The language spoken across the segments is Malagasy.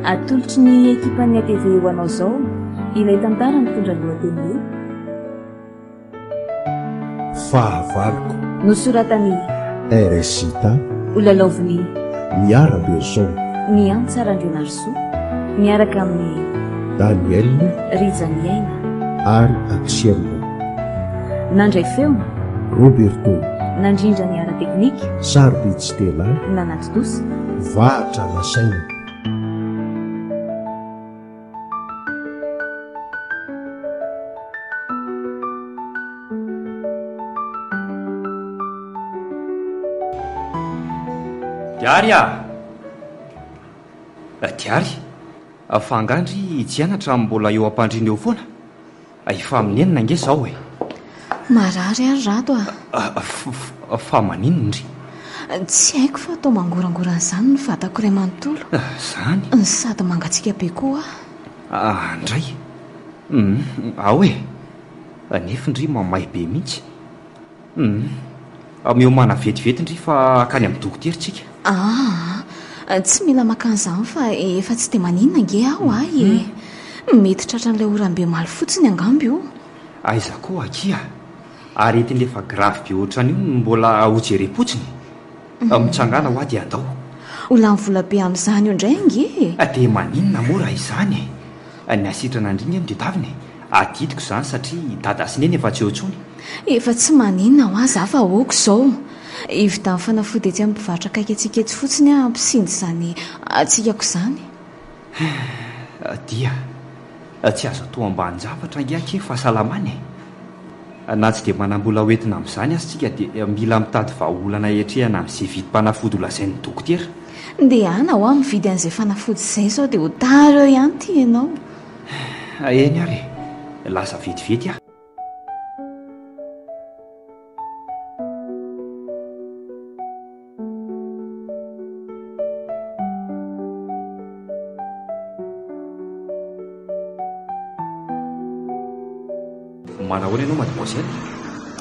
Atolotry ny ekipan'ny ATV ho anao izao ilay tantara mitondra ny lohateny hoe. Fahavaloko. Nosoratan'i. RSITA. Holalaovin'i. Miara Berson. Ny Antsa Randrianarisoa. Miaraka amin'i. Daniel. Rijaniaina. Ary Axiel. Nandray feo. Roberto. Nandrindra ny ara-teknika. Sarobidy Stella. Nanatontosa. Vahatra Nasaina. Diary a! Diary, fa angaha ndry tsy hianatra mbola eo am-pandriana eo foana? Efa amin'ny enina ange izao e! Marary aho ry Rado a! Fa maninona ndry? Tsy haiko fa toa mangorangorana izany ny vatako iray manontolo. Izany? Sady mangatsiaka be koa aho. Andray! Hum, ao e! Nefa ndry mamay be mihitsy. Hum, miomàna vetivety ndry fa hankany amin'ny dokotera tsika. Aa, tsy mila maka an'izany fa efa tsy dia maninona ange aho ahy e! Mety tratran'ilay oram-be omaly fotsiny angamba io. Aiza koa akia! Aretina efa grave be ohatran'io no mbola hojerem-potsiny? Mitsangàna hoa dia andao. Ho lany vola be amin'izany io indray ange e! Dia maninona moa raha izany e? Ny hasitrana an-dry nge no tedavina e! Adidiko izany satria dada sy neny efa tsy eo intsony. Efa tsy maninona hoa za fa ok izao. Hividy fanafody etsy amin'ny mpivarotra akaiky antsika etsy fotsiny aho hampisinda izany hatsikako izany. Dia tsy azo atao ambanin-javatra ange akia ny fahasalamana e! Na tsy dia manam-bola hoentina amin'izany aza isika dia mila mitady vahaolana hiatrehana amin'izay vidim-panafody holazain'ny dokotera. Ndehana hoa mividy an'izay fanafody izay sao dia ho tara eo ihany ity ianao. Eny ary e! Lasa vetivety aho. Manahoana ianao mademoiselle?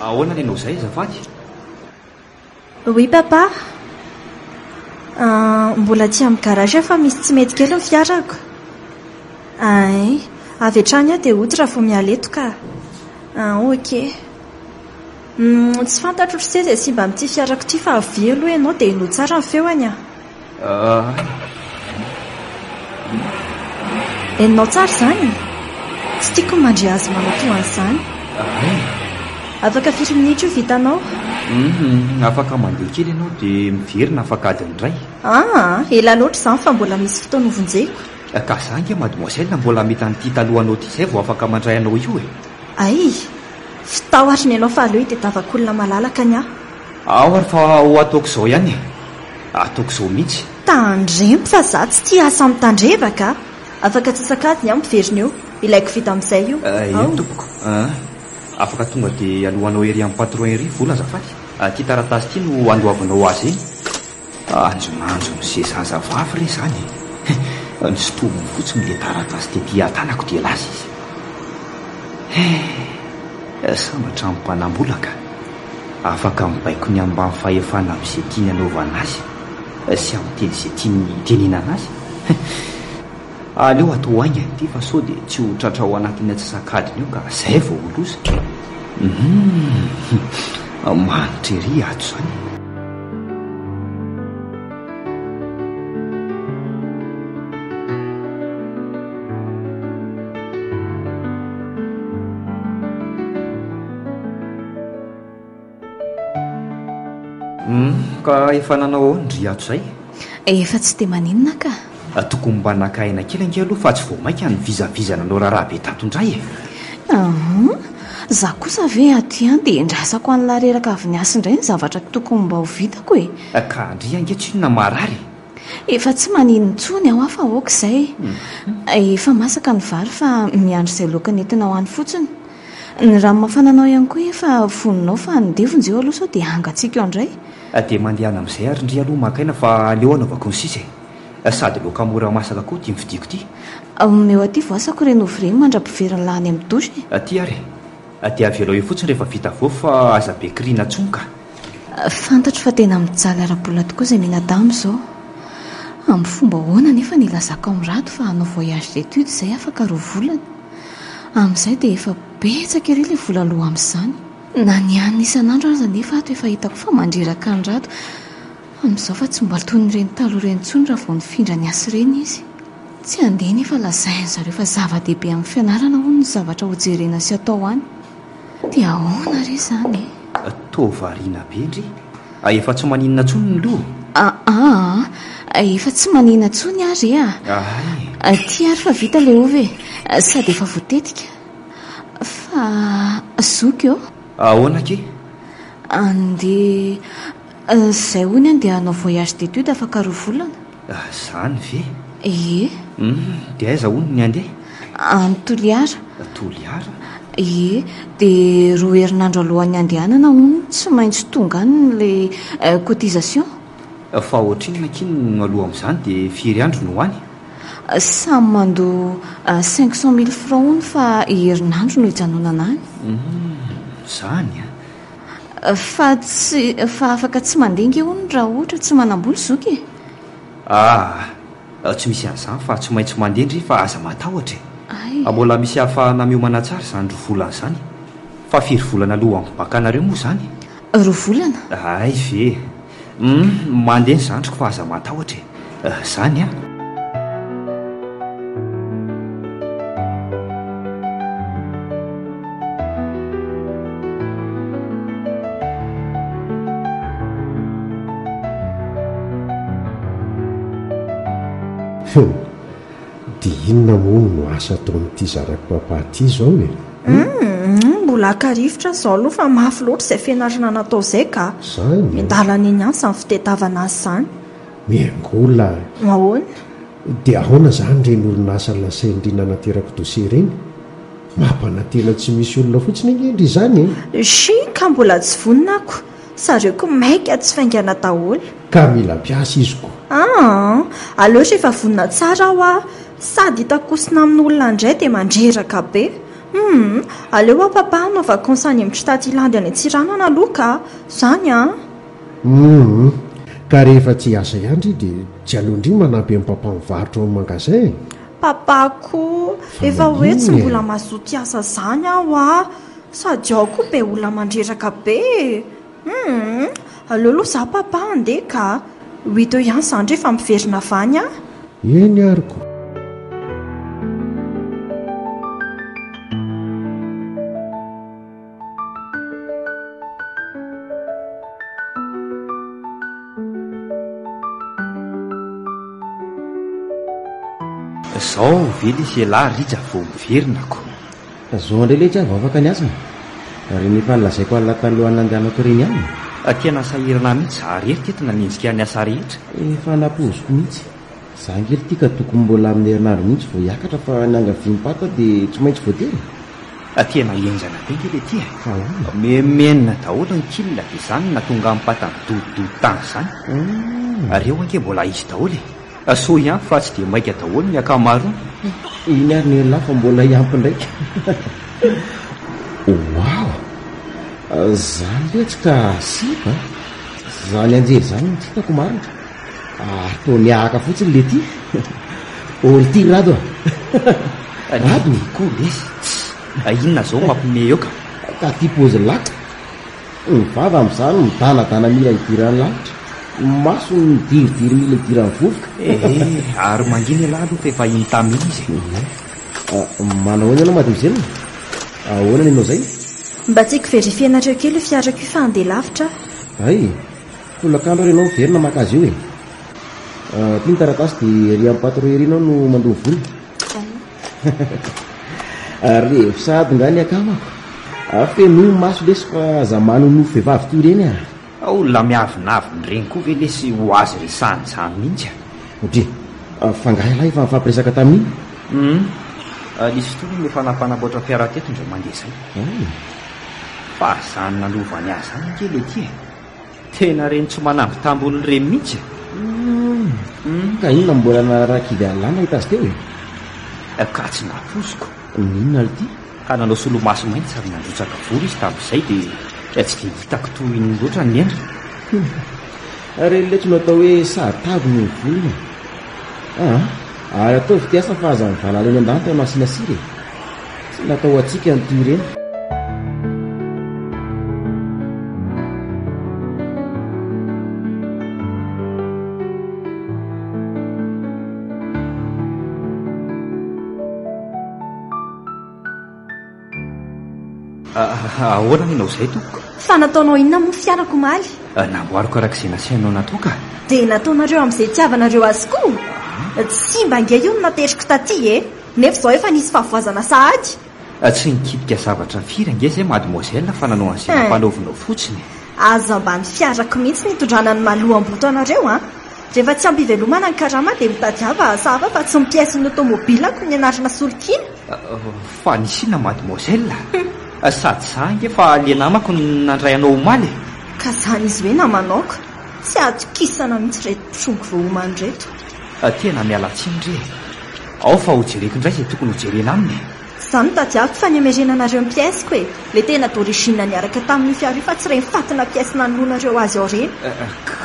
Ahoana ny anao izay azafady? Oui papa. Mbola aty amin'ny garage aho fa misy tsy mety kely ny fiarako. Ein, avy hatrany aho dia hody raha vao miala eto ka. Ok. Tsy fantatro ry se izay simba amin'ity fiarako ity fa avia aloha ianao dia henoy tsara ny feony a. Henonao tsara izany? Tsy tiako ny mandre azy manao toa an'izany. Afaka firy minitra io vitanao? Afaka mandeha kely ianao dia miverina afaka adiny iray. Aa, ela loatra izany fa mbola misy fotoana hovonjeko. Ka za ange mademoiselle mbola hamita an'ity talohanao ity izay vao afaka mandray anao io e. Ay! Vitao ary ny anao fa aleo hitadiavako olona malalaka ny ahy. Ao ary fa ho ataoko izao ihany e! Ataoko izao mihitsy. Tandremo fa za tsy tia asa mitandrevaka a! Afaka antsasak'adiny aho miverina eo. Ilaiko vita amin'izay io. Eny tompoko a! Afaka tonga dia alohanao ery amin'ny patron ery vola azafady. Ity taratasy ity no andoavanao azy iny. Anjonanjon'ny ze zaza vavy re zany e! Nosintominy fotsiny le taratasy tety an-tanako dia lasa izy. He! Sambatra ny mpanambola ka! Afaka mibaiko ny ambany fahefana amin'izay tiany hanaovana azy sy amin'ny teny izay tiany hitenenana azy. He! Aleo atao haingana ity fa sao dia tsy ho tratra ao anatin'ny antsasak'adiny eo ka zay vao ho loza. Humm! Manitra ery ato izany. Humm, ka efa nanao ahoana ndry ato izay? Efa tsy dia maninona ka. Tokony mba naka aina kely ange aloha fa tsy vao mainka nivizavizana nanao raharaha be tato indray e! Humm, za kosa ve ato ihany dia endrasako an'lah reraka avy niasa indray ny zavatra tokony mba ho vitako e! Ka ndry ange tsinona marary e! Efa tsy maninona intsony aho fa ok izay. Efa masaka ny vary fa miandry izay laoka nentina ho any fotsiny. Ny rano mafananao ihany koa efa voninao fa ndeha vonjeo aloha sao dia hangatsiaka eo indray. Dia mandehana amin'izay ary ndry aloha maka aina fa aleo hanaovako ny sisa e! Sady laoka mora masaka koa ity novidiako ity. Omeo aty voasako ireny ovy ireny mandra-piverin'ny lahy any amin'ny douche e! Aty ary e! Dia avelao eo fotsiny rehefa vita avy eo fa aza be kirina intsony ka! Fantatro fa tena mijaly ara-bola tokoa izay mianadahy amin'izao. Amin'ny fomba ahoana anefa no ilazako amin'i Rado fa hanao voyage d'études izay afaka roa volana? Amin'izay dia efa betsaka ery ilay vola aloa amin'izany. Na ny hanina isan'andro aza anefa ato efa hitako fa mandreraka an'i Rado amin'izao fa tsy mba toy ny ireny taloha ireny intsony raha vao nifindra niasa ireny izy. Tsy handeha nefa lazain-dry zareo fa zava-dehibe amin'ny fianarana hono ny zavatra hojerena sy atao any. Dia ahoana re izany e? Toa variana be ndry. Efa tsy maninona intsony ny loha? Aa, efa tsy maninona intsony aho re a! Ahay. Ity ary fa vita ilay ovy e, sady efa voatetika. Fa zoky ô! Ahoana akia? Andeha, izay hono andeha hanao voyage d'études afaka roa volana. Izany ve? Ie. Hum, dia aiza hono ny handeha? Any Toliara. Toliara? Ie, dia roa herinandro alohan'ny handehanana hono tsy maintsy tonga any ilay cotisation. Fa ohatrinona akia no aloha amin'izany dia firy andro no any? Samy mandoa 500 mille francs hono fa herinandro no hijanonana any. Hum, izany an! Fa tsy, fa afaka tsy mandeha nge hono raha ohatra tsy manam-bola zoky e! Aa! Tsy misy an'izany fa tsy maintsy mandeha ndry fa aza matahotra e! Ay! Mbola misy ahafahana miomana tsara izany roa volana izany. Fa firy volana alohan'ny bac-nareo moa izany? Roa volana. Hay ve! Hum, mandeha ny zandriko fa aza matahotra e! Izany an! Hum, dia inona moa no asa ataon'ity zanak'i papa ity izao e? Humm, mbola haka rivotra izao aloha fa mafy loatra izay fianarana natao izay ka. Izany an? Miandalana eny ihany izany fitedavana azy izany. Miangola a! Ahoana? Dia ahoana izany ireny orinasa nasain-dry nanaterako dossier ireny? Mampanantena tsy misy olona fotsiny ange ndry izany e! Shi, ka mbola tsy vonona ako. Zareo ko maika tsy faingana daholo. Ka mila mpiasa izy ko. Aa, aleo rehefa vonona tsara aho a! Sady hitakosina amin'olona indray dia mandreraka be. Humm, aleo aho papa hanao vacances any amin-dry taty Landy any Antsiranana aloha ka! Zany an! Humm, ka rehefa tsy hiasa ihany ndry dia tsy aleo ndry manampy an'i papa mivarotra ao amin'ny magasin e! Papa koa Fa efa hoe tsy maninona e? mbola mazoto hiasa zany aho a! Sady ao koa be olona mandreraka be e! Humm, aleo aloha za papa handeha ka! Ho hita eo ihany zany rehefa miverina avy any aho. Eny ary ko! Zao ve lesy elah Rija vao miverina ko? Zao indray letsy aho vao afaka niasa. Ireny efa nolazaiko an'lah talohan'ny nandehanako ireny ihany. Tena sahirana mihitsy za rery teto nanenjika ny asa rehetra. Efa nampoiziko mihitsy. Za ange ry ty ka tokony mbola amin'ny herinandro mihitsy vao hiakatra fa niangaviam-pata dia tsy maintsy voatery. Tena henjana be nge le ty e. Fa ahoana? Menomenona daholo ny kil dia zany no nahatonga an'i Pata nidodododo tany zany. Reo ange mbola izy daholo e. Soa ihany fa tsy dia maika daholo ny ankamaroany. Iny ary ny elah fa mbola hiampy ndraika. Wow! Zany letsy ka sipa a! Zany anjely zany no tsy hitako marina. Ary toa mihahaka fotsiny le ty. Ol ty Rado a! Rado e! Koa lesy tss! Inona zao mampime eo ka? Ka ty pôzy laka. Ny vava amin'izany midanadana mila hidiran'ny lalitra. Ny maso midiridiry mila hidiran'ny vovoka. Ehe, ary mangina ialahy aloha fa efa iny tam iny izy e. Manao ahoana ianao mademoiselle? Ahoana ny anao izay? Mba tiako verifier-nareo kely io fiarako io fa handeha lavitra aho. Hay! Tolakandro ary ianao miverina maka azy io e! Aty ny taratasy dia ery amin'ny patrouille ery ianao no mandoa vola. Revo sahady nga ny akamako. Fenoy ny maso lesy fa aza manonofy vehivavy toy ireny a! Olona miavonavona ireny koa ve lesy ho azy resahana izany mihitsy a! Dry, fa nga ialahy efa nifampiresaka tamin'iny? Hum, nisy fotoana iny efa nampanamboatra fiara teto indray mandeha izay. Fa izany nanovany azy izany ange le ty e! Tena reny tsy manambitamby olona ireny mihitsy e! Humm. Ka inona no mbola narakidy an'lah nahita azy teo e? Ka tsy nampoiziko. N'inona ry ty? Ka nanao solomaso mainty sady nandrotsaka volo izy tamin'izay dia tsy dia hitako toy inona loatra ny endriny. Humm. Ireny letsy no atao hoe saro-tavy noho ny volony e! Aa, ary ataovy ity asa fa aza mivalala eny an-danitra no asiana sira e! Tsy natao ho antsika ny toy ireny. Ahoana ny anao izay tompoko? Fa nataonao inona moa fiarako omaly? Namboariko araka izay nasainao natao ka. Dia nataonareo amin'izay itiavanareo azy koa? Tsy simba ange io no nateriko taty e! Nefa izao efa nisy fahavoazana sahady. Tsy nikitika zavatra firy ange izay mademoiselle fa nanao an'izay nampanaovinao fotsiny e. Aza mba ny fiarako mihitsy no itondrana ny maha-loham-boto anareo an! Rehefa tsy ampy ivelomana ny karama dia mitadiava asa hafa fa tsy ny pièce-n'ny automobile-ko ny anarana solokiana. Fa nisy inona mademoiselle? Sady za ange fa le namako no nandray anao omaly e! Ka zany izy hoe namanao ka! Tsy atokisana mihitsy ireto mpitrongy vao homana ireto. Tena miala tsiny re e! Ao fa ho jereko indray izay tokony ho jerena aminy e! Tsy izany no tadiaviko fa ny hamerenanareo ny pièce-ko e! Le tena d'origine niaraka tamin'io fiara io fa tsy ireny fatina pièce nanoloanareo azy ao ireny.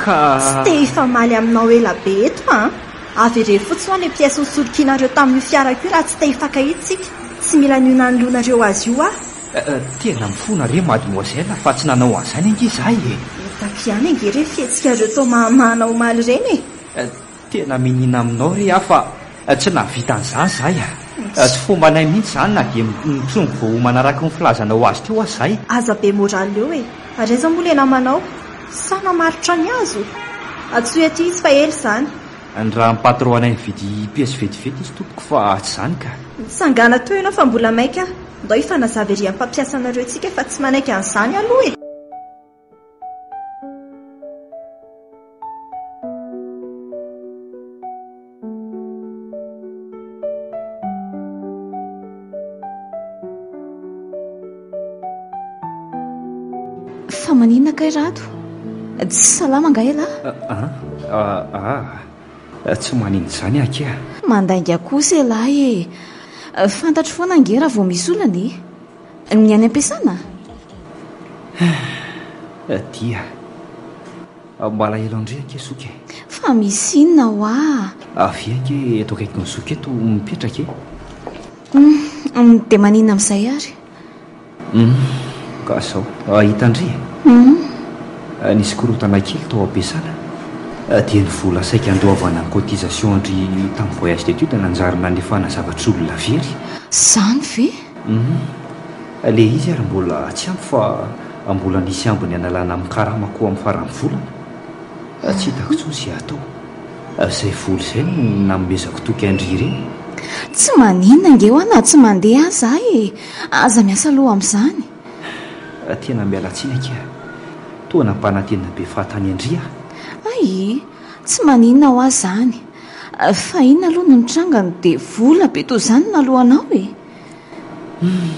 Ka. Tsy te hifamaly aminao ela be eto an! Avereno fotsiny hoa le pièce nisolokianareo tamin'io fiarako io raha tsy te hifankahita isika. Tsy mila an'io nanoloanareo azy io aho. Tena mifona re mademoiselle fa tsy nanao an'izany ange izahay e! Hitako ihany ange ireny fihetsikareo tao Mahamahana omaly ireny e! Tena miniana aminao re aho fa tsy nahavita an'izany izahay a! Tsy fombanay mihitsy izany na dia mitrongy vao homana araka ny filazanao azy teo aza izahay. Aza be morale eo e! Ary aiza moa ilay namanao? Sa namaritra ny hazo? Antsoy aty izy fa ela izany. Ny raha ny patron anay nividy pièce vetivety izy tompoko fa tsy izany ka. Mitsangàna teo ianao fa mbola maika aho. Ndao hifanazava ery amin'ny mpampiasa anareo tsika fa tsy manaiky an'izany aloha e! Fa maninona kay Rado? Tsy salama angaha ialahy? Ah, ah, tsy maninona izany aho kia. Mandainga kosa ialahy e! Fantatro foana ange raha vao misy olana e! Ny any am-piasana? Dia. Malahelo an-dry ange zoky e. Fa misy inona hoa? Avia ange eto akaikin'i zoky eto mipetraka e. Hum, dia maninona amin'izay ary? Hum, ka zao, hitan-dry e. Hum. Nisy korontana kely tao am-piasana, dia ny vola saika handoavana ny cotisation an-dry tamin'ny voyage d'études nanjary nalefana zavatr'olona very. Izany ve? Hum, le izy ary mbola tsy ampy fa mbola nisy ambiny hanalana amin'ny karamako amin'ny faran'ny volana. Tsy hitako intsony izay hatao. Izay vola izay no nanomezako toky an-dry ireny. Tsy maninona ange hoa na tsy mandeha aza aho e! Aza miasa loha amin'izany. Tena miala tsiny akia. Toa nampanantena be fahatany an-dry aho. Hay! Tsy maninona hoa izany. Fa inona aloha no nitranga no dia vola be toa izany no naloanao e? Humm.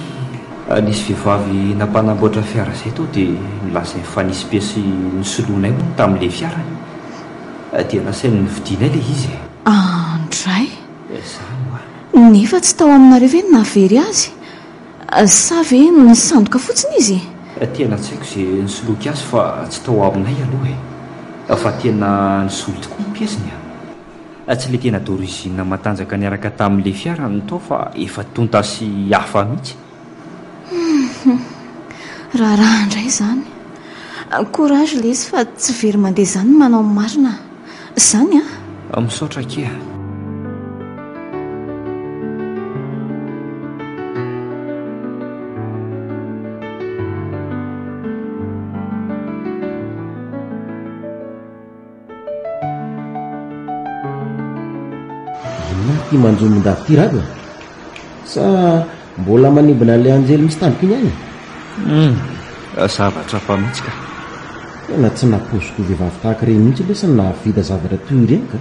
Nisy vehivavy nampanamboatra fiara izay tao dia nolazainy fa nisy pièce nosoloinay hono tamin'ilay fiarany. Dia nasainy novidianay ilay izy e. Andray! Izany hoa. Nefa tsy tao aminareo ve no nahavery azy? Sa ve nisandoka fotsiny izy e? Tena tsy haiko izay nisoloky azy fa tsy tao aminay aloha e. Fa tena nisolo tokoa ny pièce-ny a. Tsy le tena d'origine matanjaka niaraka tamin'le fiara no tao fa efa tonta sy hafa mihitsy. Humm. Raharaha indray izany. Courage lesy fa tsy very mandeha izany ny manao ny marina. Izany an! Misaotra akia. Inona ary ity manjo mondavy ity Rado a? Sa mbola manimbina an'ilay anjely misy tandroka iny ihany e? Hum, zavatra hafa mihitsy ka. Tena tsy nampoiziko ho vehivavy tahaka ireny mihitsy lesy ny nahavita zavatra toy ireny ka.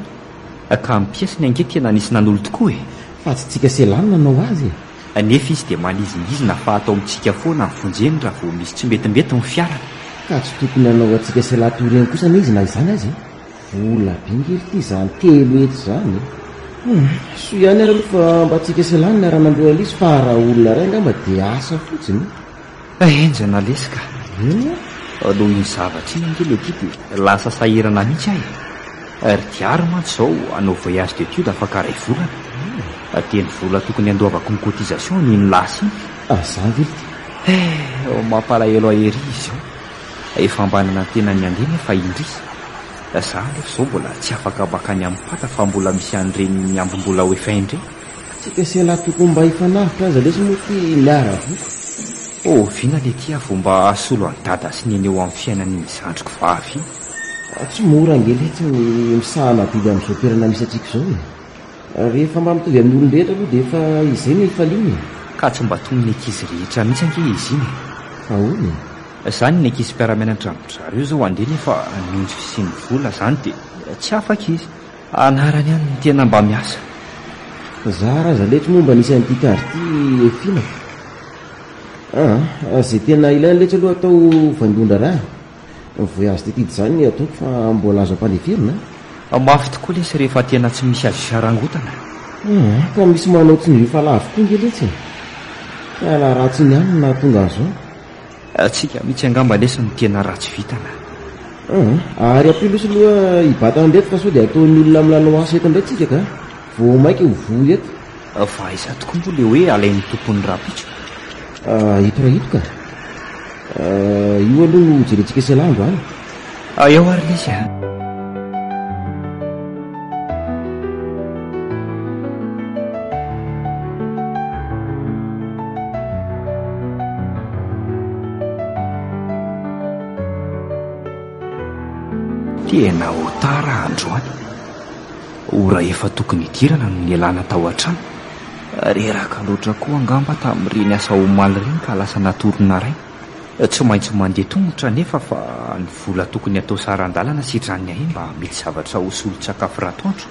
Ka ny piesiny ange tena nisy nanolo tokoa e! Fa tsy tsika sy elah no nanao azy e! Nefa izy dia manizingizina fa atao amintsika foana ny vonjeny raha vao misy tsy metimety ny fiarany. Ka tsy tokony hanao antsika sy elah toy ireny kosa anie izy na izany aza e! Vola be nge ry ty izany telo hetsy izany e! Hum, soa ihany ary aloha fa mba tsika sy elah no niara-nandoa an'ilay izy fa raha olona iray angamba dia asa fotsiny e! Henjana lesy ka! Inona? Noho iny zavatra iny ange le ty dia lasa sahirana mihitsy aho e! Ry Diary mantsy izao hanao voyage d'études afaka iray volana. Dia ny vola tokony handoavako ny cotisation iny lasa iny. Ah, zany ve ry Eh, mampalahelo ahy ery izy izao. Efa mba nanantena ny handeha nefa indrisy. Za anefa izao mbola tsy afaka mankany amin'ny pata fa mbola misy an'ireny ambim-bola ho efainy ireny. Tsika sy ialahy tokony mba hifanavotra aza lesy moa ty miara-voky. Oviana letia vao mba hasolo an'i dada sy neny eo amin'ny fiainan'iny zandriko vavy iny? Tsy mora ange letsy ny misahana adidy amin'izao toerana misy antsika izao e. Rehefa mba mitovy amin'ny olon-drehetra aloha dia efa izay no ifaliana e. Ka tsy mba toy ny ankizy rehetra mihitsy ange izy iny e. Ahoana e? Izany ny ankizy mpiara-mianatra amin-dry zareo izao handeha nefa noho ny tsy fisian'ny vola izany dia tsy afaka izy. Anarany ihany no tena mba miasa. Zara aza letsy moa mba nisy an'ity kary ity Efina. Aa, izay tena ilaina letsy aloha atao vaindohan-draharaha. Ny voyage d'étude izany ataoko fa mbola azo ampandeferina a. Mafy tokoa lesy rehefa tena tsy misy azo isarangotana. Aa, ka misy manao tsindrio fa lavo koa nge letsy e. Ka raha ratsy iny ihany no nahatonga an'izao. Tsika mihitsy angamba lesy no tena ratsy vitana. Aa, ary ampio lesy aloha hibata an'ireto fa sao dia ataon'ny olona milalao asa eto indray tsika ka. Vao maika ho voa eto. Fa aiza tokoa moa le hoe alain'ny tompony rahampitso? Ito raha ito ka. Io aloha no jerentsika sy ialahy androany. Eo ary lesy a. Tena ho tara androany. Ora efa tokony hidirana no nialana tao an-trano. Reraka loatra koa angamba tamin'ireny asa omaly ireny ka lasa natory naraina. Tsy maintsy mandeha tongotra anefa fa ny vola tokony hatao saran-dalana sitran'ny ahy mba mety zavatra ho solon-tsakafo ratoandro.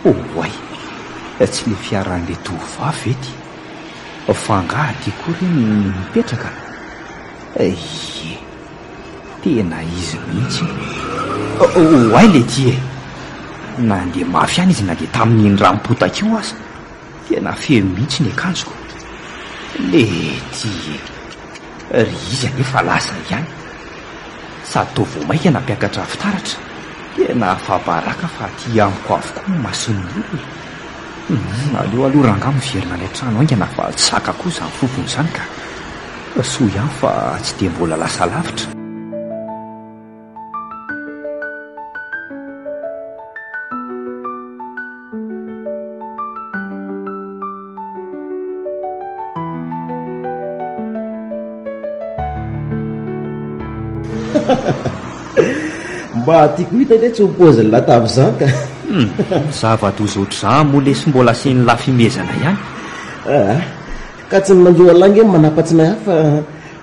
Oay! Tsy ilay fiaran'ilay tovovavy ve ity? Fa angaha aty koa re no mipetraka? Ie! Tena izy mihitsy io. Oay letia e! Nandeha mafy ihany izy na dia tamin'iny ranom-potaka io aza. Tena feno mihitsy ny akanjoko. Letia e! Ry izy anefa lasa ihany. Sady toa vao mainka nampiakatra fitaratra. Tena afa-baraka fa aty amiko avokoa ny mason'ny olona. Hum, aleo aloha rangahy miverina any an-trano haingana fa tsy zaka koa izany fofona izany ka. Soa ihany fa tsy dia mbola lasa lavitra. Mba tiako hita letsy ho paozin'ny latabo izany ka. Hum, zava-doza ohatr'izany moa lesy mbola asian'ny lafimezana ihany. Ah, ka tsy ny manjo an'lahy nge no manapa-tsinay ahy fa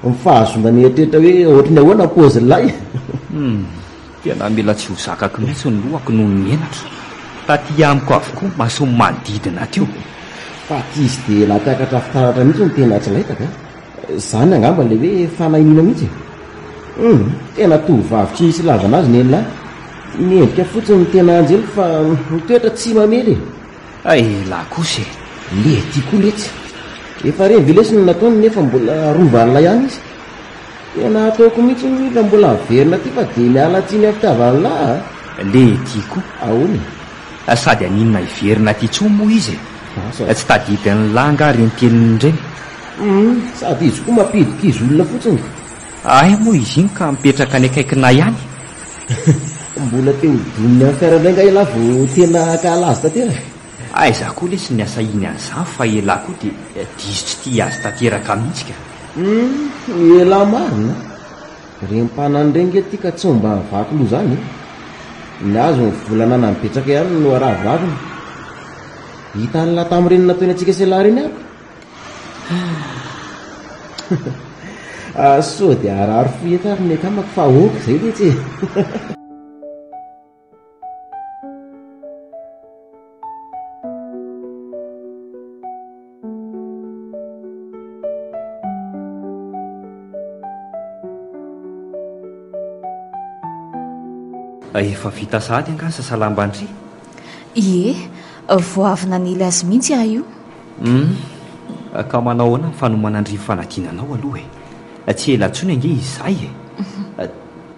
ny fahazoana ny eritreritra hoe ohatry ny ahoana ny paozin'lahy. Hum, tena mila tsy ho zakako mihitsy ny lohako noho ny henatra. Taty amiko avokoa ny mason'ny manodidina teo. Fa tsy izy dia nampiakatra fitaratra mihitsy no tena tsy laitaka. Zany angamba ilay hoe fanahiniana mihitsy e! Hum, tena tovovavy tsy misy ilavana azy nenilahy. Ny endrika fotsiny no tena anjely fa ny toetra tsy mamely e! Elah kosa e! Lety koa letsy! Efa reny ve lesy ny nataony nefa mbola arovan'ilay ihany izy? Tena ataoko mihitsy ny olona mbola miverina aty fa dia miala tsiny amin'ny fitiavan'lah a! Lety koa! Ahoana e? Sady haninona hiverina aty intsony moa izy e? Asa. Tsy tadidin'lah angaha ireny teniny ireny? Humm, sady izy koa mampidi-kizo olona fotsiny. Hay moa izy iny ka mipetraka any akaikinay any. Mbola te ho doniny amin'ny fiara indray nga elah vao tena hankahala azy tanteraka? Aiza koa lesy ny asahiany an'izany fa elah koa dia diso tsy tia azy tanteraka mihitsy ka. Humm, elah marina a! Ireny mpanana ireny nge ty ka tsy mba mivaky loha izany e! Ny azy ny vola ananany betsaka ihany no araviraviny. Hitan'lah tamin'ireny nataony antsika sy elah ireny ary. Ah, sao dia harary fo eto ary ny akamako fa ok izay letsy e. Efa vita sahady angaha ny sasalam-bandry? Ie, vao avy nanely azy mihitsy aho io. Humm, ka manao ahoana ny fanomanan-dry fanadinanao aloha e? Tsy ela intsony ange izay e!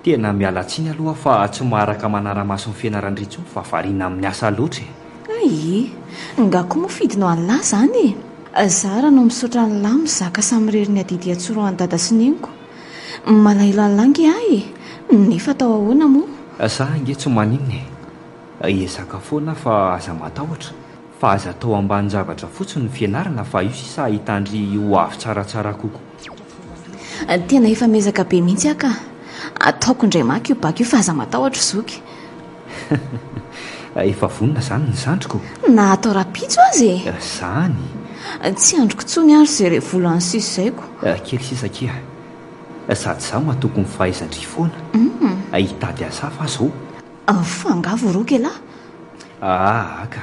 Tena miala tsiny aloha aho fa tsy maharaka manara-maso ny fianaran-dry intsony fa variana amin'ny asa loatra e. Hay! Nga koa moa fidinao an'lah zany e! Zara no misaotra an'lah mizaka samirery ny adidy iantsorohan'i dada sy neniko. Malahelo an'lah nge aho e! Nefa atao ahoana moa? Za ange tsy maninona e! Hiezaka foana aho fa aza matahotra fa aza atao ambanin-javatra fotsiny ny fianarana fa io sisa ahitan-dry ho avy tsaratsara kokoa. Tena efa miezaka be mihitsy aho ka! Ataoko indray maka io bac io fa aza matahotra zoky. Efa vonona izany ny zandriko? Na atao rahampitso aza e! Izany! Tsy andriko intsony ary izay re volana sisa izay ko! Kely sisa akia. Sady izaho matoky ny fahaizan-dry foana. Hitady asa hafa aho izao. Fa angaha voaroaka ialahy? Aa ka.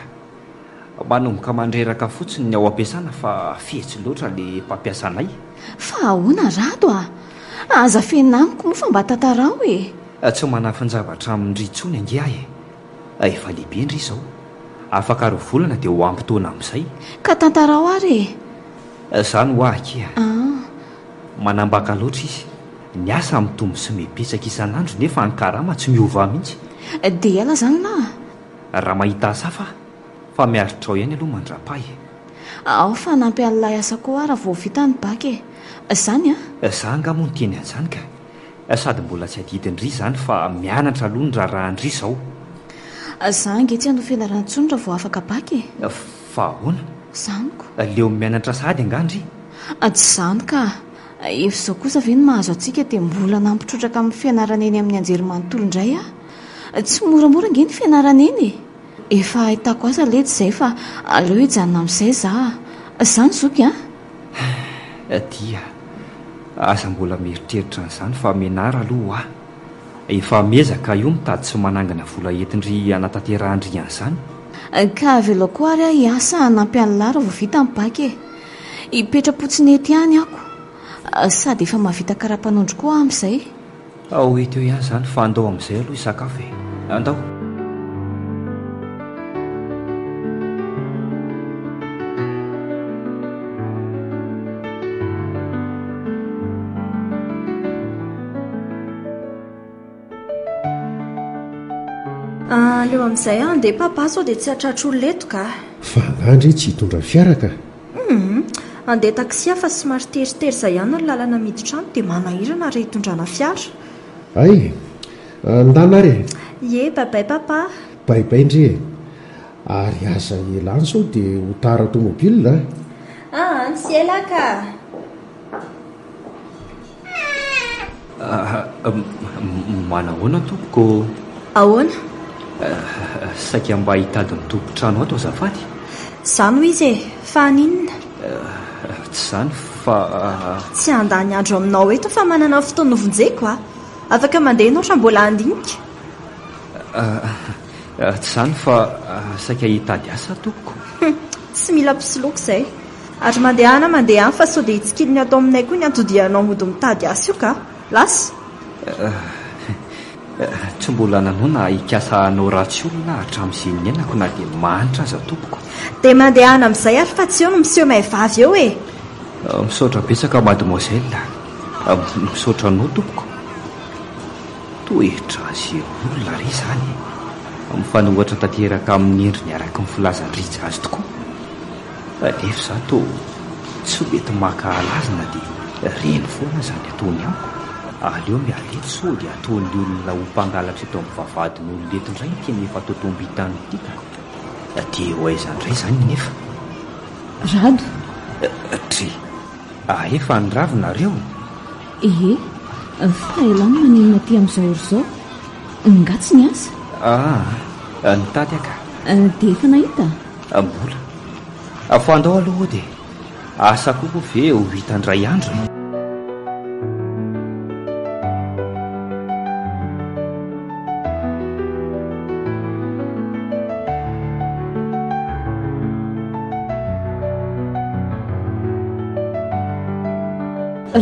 Manomboka mandreraka fotsiny ny ao am-piasana fa fetsy loatra le mpampiasa anay. Fa ahoana Rado a? Aza afenina amiko moa fa mba tantarao e! Tsy manafin-javatra amin-dry intsony ange aho e! Efa lehibe ndry izao. Afaka roa volana dia ho ampy taona amin'izay. Ka tantarao ary e! Izany hoa akia. Manambaka loatra izy. Ny asa mitombo sy mibetsaka isan'andro nefa ny karama tsy miova mihitsy. Dia hiala izany lahy? Raha mahita asa hafa aho, fa miaritra ao ihany aloha mandrapahy e. Ao fa hanampy an'ilay asa koa aho raha vao vita ny bac e. Izany an? Za angaha moa niteny an'izany ka. Sady mbola tsy adidin-dry izany fa mianatra aloha ny raharahan-dry izao. Za ange tsy hanao fianarana intsony raha vao afaka bac e. Fa ahoana? Izany ko. Leo mianatra sahady angaha ndry? Tsy izany ka. Efa izao kosa ve no mahazo antsika dia mbola nampitrotraka amin'ny fianarana eny amin'ny anjerimanontolo indray aho. Tsy moramora ange ny fianarana eny e! Efa ahitako asa letsy izay fa aleo hijanona amin'izay za a! Zany zoky a! Dia aza mbola mieritreritra an'izany fa mianara aloha hoa! Efa miezaka io mitady sy manangana vola entin-dry hanatanterahan-dry an'izany. Ka avelao koa ary aho hiasa hanampy an'lah raha vao vita ny bac e! Hipetra-potsiny eto ihany ako! Sady efa mahavita karapanondro koa aho amin'izay. Ao hita eo ihany izany fa andao amin'izay aloha hisakafo e! Andao! Aleo amin'izay aho handeha papa sao dia tsy hahatratra olona eto ka. Fa angaha ndry tsy hitondra fiara ka? Humm. Handeha taxi aho fa somary teritery izay ihany ny lalana miditra any dia manahirana raha hitondrana fiara. Hay! Ndana ary e! Ie, bye bye papa. Bye bye ndry e! Ary aza ela any sao dia ho tara tomobile a! Aa, tsy ela ka! Manahoana tompoko ô? Ahoana? Saika mba hitady ny tompon-trano ato azafady. Izany hoy izy e! Fa haninona? Tsy izany fa. Tsy handany andro aminao eto fa manana fotoana hovonjeko a! Afaka mandeha ianao raha mbola handinika. Tsy izany fa saika hitady asa tompoko. Hum! Tsy mila mpisoloky izay. Ary mandehana mandeha any fa sao dia hitsikilo ny ato aminay koa ny antodianao mody mitady asa io ka! Lasa! Tsy mbola nanao na hikasa hanao ratsy olona aho hatramin'izay niainako na dia mahantra aza tompoko. Dia mandehana amin'izay ary fa tsy eo no miseho may vavy eo e! Misaotra betsaka mademoiselle a! Misaotra anao tompoko. Toetra ze olona re izany e! Mifanohitra tanteraka amin'ny endriny araky ny filazan-dRija azy tokoa. Nefa izaho toa tsy mety maka azy na dia reny foana aza ny ataony amiko. Aleo miala eto sao dia ataon'ny olona ho mpangalatra eto amin'ny vavahadin'olona eto indray ity efa totoam-bintana ity ka. Dia ho aiza indray izany nefa? Rado. Dry. Efa nirava nareo? Ie. Fa elah no maninona aty amin'izao ora izao? Nga tsy niasa? Aa, nitady aho ka. Dia efa nahita? Mbola. Fa andao aloha hody e. Asa koa moa ve ho hita indray andro e.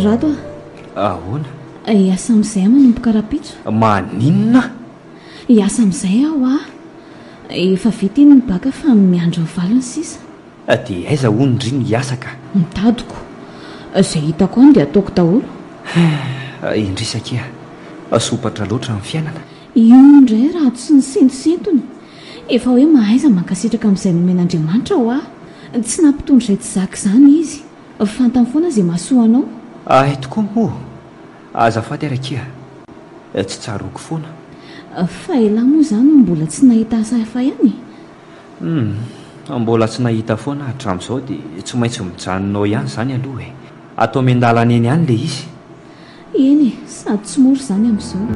Rado a! Ahoana? Hiasa amin'izay aho manomboka rahampitso. Maninona? Hiasa amin'izay aho a! Efa vita iny ny baka fa miandry ny valiny sisa. Dia aiza hono ndry no hiasa ka? Ny dadiko. Izay hitako any dia ataoko daholo. Indrisy akia. Sompatra loatra ny fiainana. Io indray raha tsy ny sentosentony. Efa hoe mahaiza mankasitraka amin'izay nomen'Andriamanitra hoa. Tsy nampitondra izay tsy zaka izany izy. Fantany foana izay mahasoa anao. Hay tokoa moa. Azafady ary akia. Tsy tsaroako foana. Fa elah moa izany mbola tsy nahita asa hafa ihany e? Humm. Mbola tsy nahita foana hatramin'izao dia tsy maintsy mijanona ao ihany izany aloha e. Atao miandalana eny ihany ilay izy. Eny e, sady tsy mora izany amin'izao.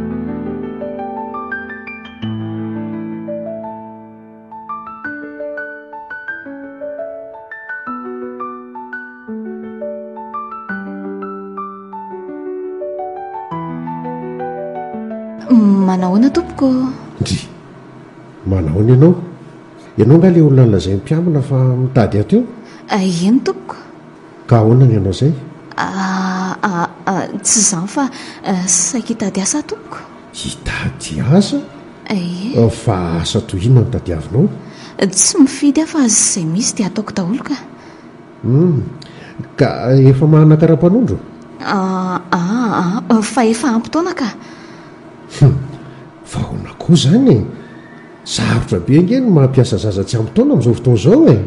Manahoana tompoko? Ndry! Manahoana ianao? Ianao angaha ilay olona nolazain'ny mpiambina fa mitady ato io? Eny tompoko. Ka ahoana ny anao izay? Aa tsy izany fa saika hitady asa aho tompoko. Hitady asa? Ie. Fa asa toy inona no tadiavinao? Tsy mifidy aho fa izay misy dia ataoko daholo ka. Hum. Ka efa manana kara-panondro? Aa fa efa ampy taona ka. Hum. Fa ahoana koa izany e? Sarotra be ange ny mampiasa zaza tsy ampy taona amin'izao fotoana izao e!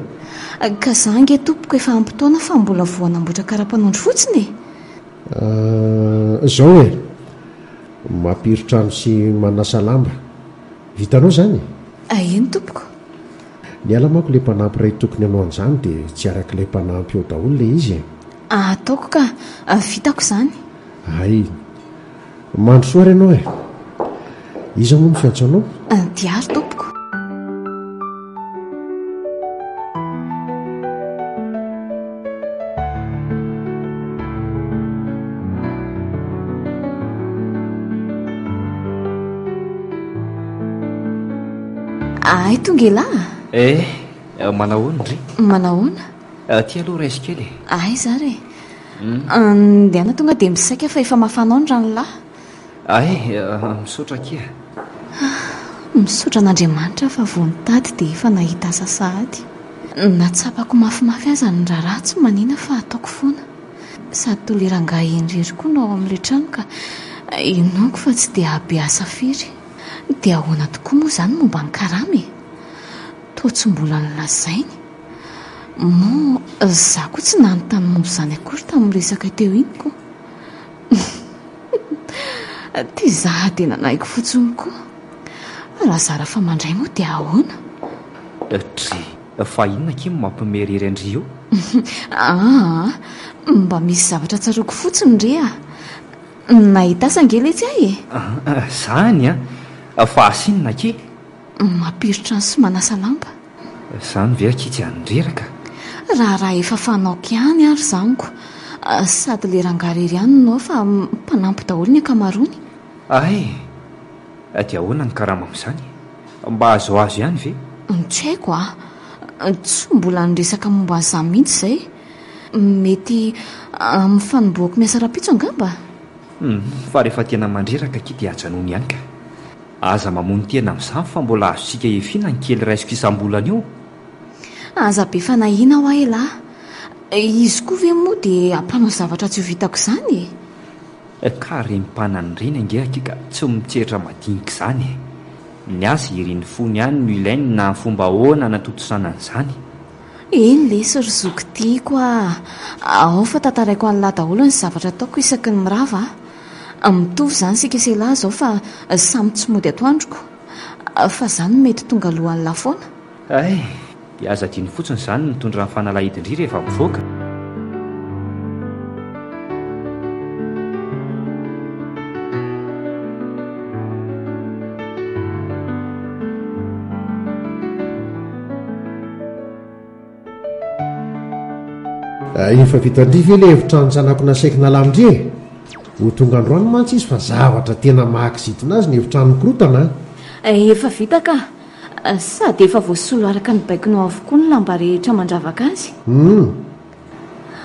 Ka za ange tompoko efa ampy taona fa mbola voa hanamboatra kara-panondro fotsiny e! Ah, izao e! Mampirin-trano sy manasa lamba. Vitanao izany e? Eny tompoko. Niala manko ilay mpanampy iray tokony hanao an'izany dia tsy arak'ilay mpanampy ao daholo ilay izy e! Ataoko ka! Vitako izany. Hay! Mandrosoa ary ianao e! Iza moa no fiantso anao? Diary tompoko. Ay tonga elah a! Eh, manahoana ndry? Manahoana? Aty aloha raiso kely e! Aiza ary e? Ndehana tonga dia misaika fa efa mafana ao ny ranolahy. Ay, misaotra akia. Misaotra an'Andriamanitra aho fa vao nitady dia efa nahita asa sahady. Na tsapako mafimafy aza ny raharaha tsy manina fa ataoko foana. Sady toa ilay rangahy iny irery koa no ao amin'ilay trano ka inoako fa tsy dia hahabe asa firy. Dia ahoana tokoa moa izany momba ny karama e? Toa tsy mbola nolazainy. Moa za koa tsy nanontany momba izany akory tamin'ny resaka teo iny ko. Ty za dia nanaiky fotsiny koa. Raha zara fa mandray moa dia ahoana? Dry, fa inona akia no mampimeriry an-dry io? Aa, mba misy zavatra tsaroako fotsiny re ah. Nahita asa ange letsy ahy e. Zany an! Fa asa inona akia? Mampirotrano sy manasa lamba. Zany ve akia tsy handreraka? Raharaha efa fanaoko ihany ary izany ko. Sady le rangahy irery ihany no ao fa mpanampy daholo ny ankamaroany. Hay! Dia ahoana ny karama amin'izany? Mba azoazo ihany ve? Tsy haiko a! Tsy mbola niresaka momba an'izany mihitsy izay. Mety amin'ny fanombohako miasa rahampitso angamba? Hum, fa rehefa tena mandreraka akia dia ajanony ihany ka. Aza mamono tena amin'izany fa mbola azontsika efiana ny kely raisiko isam-bolana io. Aza be fanahiana hoa elah. Izy koa ve moa dia hampanao zavatra tsy ho vitako izany e? Ka reny mpanana ireny ange akia ka tsy mitsetra madinika izany e. Ny azy irin'ny fony ihany no ilainy na amin'ny fomba ahoana hanatontosana an'izany. Eny lesy ry zoky tiako a! Ao fa tantaraiko an'lah daholo ny zavatra ataoko isaky ny mirava a! Mitovy izany isika sy elah izao fa samy tsy mody atoandroko. Fa za no mety tonga alohan'lah foana. Hay! Dia aza adino fotsiny izany ny mitondra ny fanalahidin-dry rehefa mivoaka. Efa vitan-dry ve ilay efitranon-janako nasaiko nalamin-dry e? Ho tonga androany mantsy izy fa zavatra tena mahakizitina azy ny efitrano mikorotana an! Efa vita ka! Sady efa voasolo araka ny baikonao avokoa ny lamba rehetra mandravaka azy. Humm!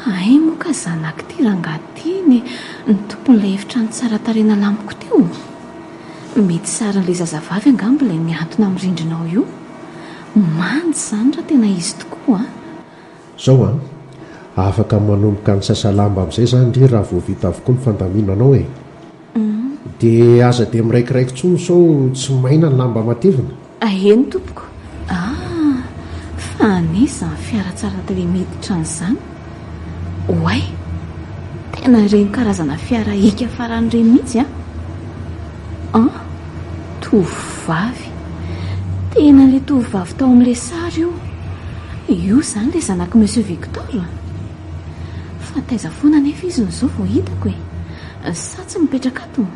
Hay moa ka zanak'ity rangahy ity ny ny tompon'ilay efitrano tsara tarehy nalamiko teo. Mety sarin'ilay zazavavy angamba ilay mihantona amin'ny rindrina ao io. Manja izany raha tena izy tokoa an! Zao an! Afaka manomboka ny sasa lamba amin'izay izany ry raha vao vita avokoa ny fandaminanao e! Dia aza dia miraikiraiky intsony sao tsy maina ny lamba matevina. Eny tompoko. Ah! Fa anie izany fiara tsara tarehy miditra any izany. Oay! Tena ireny karazana fiara hika farany ireny mihitsy an! An! Tovovavy. Tena ilay tovovavy tao amin'ilay sary io. Io izany ilay zanak'i Monsieur Victor? Fa taiza foana anefa izy no izao vao hitako e? Sa tsy mipetraka ato?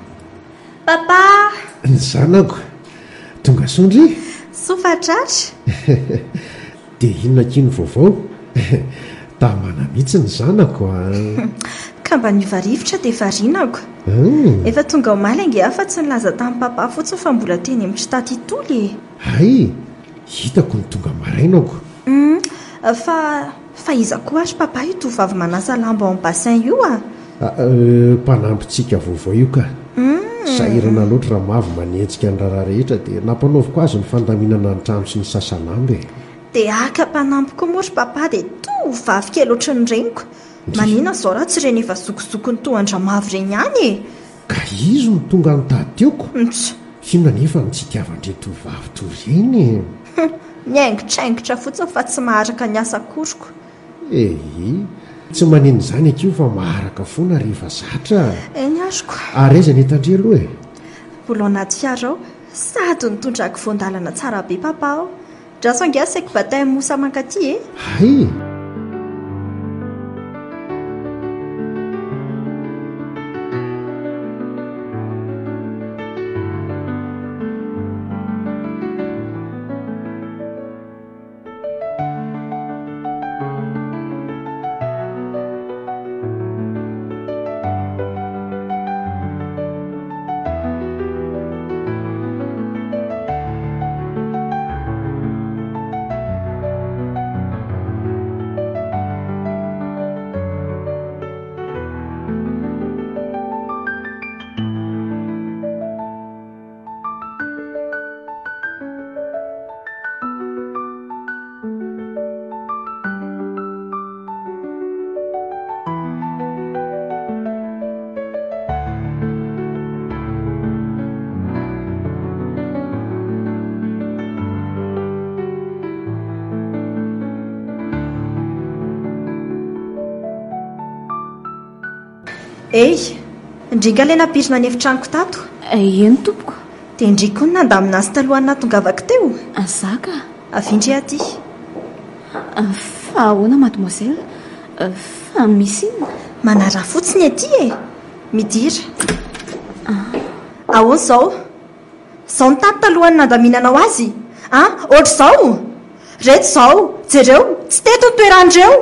Papa! Ny zanako. Tonga soa ndry? Soa fa tratra. Dia inona akia ny vaovao? Tamana mihitsy ny zanako a! Ka mba niova rivotra dia varianako. Efa tonga omaly ange aho fa tsy nilaza tamin'i Papa fotsiny fa mbola teny amin-dry Taty Itoly e! Hay! Hitako ny tonga maraina aho. Hum, fa fa iza koa ary Papa io tovovavy manasa lamba ao amin'ny bassin io a? Mpanampintsika vaovao io ka. Sahirana loatra Ramavo manenjika ny raharaha rehetra dia nampanaoviko azy ny fandaminana ny trano sy ny sasa lamba e. Dia haka mpanampy koa moa ry Papa dia tovovavy kely ohatry ny reniko. Maninona izao raha tsy ireny efa zokizokiny toa an-dRamavo ireny ihany e? Ka izy no tonga nitady teo ko. Nts. Inona anefa no tsy itiavan-dry tovovavy toy ireny e? Hum, mihaingotraingotra fotsiny fa tsy maharaka ny asa akoriko. Eii, tsy maninona izany akia fa maharaka foana rehefa zatra a! Eny azoko. Ary aiza ny entan-dry aloha e? Mbola ao anaty fiara ao. Sady nitondrako voan-dalana tsara be papa ao. Ndraso ange asaiko baptême Moussa mankaty e! Hay! Hey! Ndry nga ilay nampirina ny efitranoko tato? Eny tompoko. Dia ndry koa no nandamina azy talohan'ny nahatongavako teo? Za ka. Avia ndry aty. Fa ahoana mademoiselle? Fa misy inona? Manaraha fotsiny aty e! Midira. Ahoana izao? Izao ny tato talohan'ny nandaminanao azy? An? Ohatr'izao? Reto izao, jereo, tsy teto ny toeran'ireo!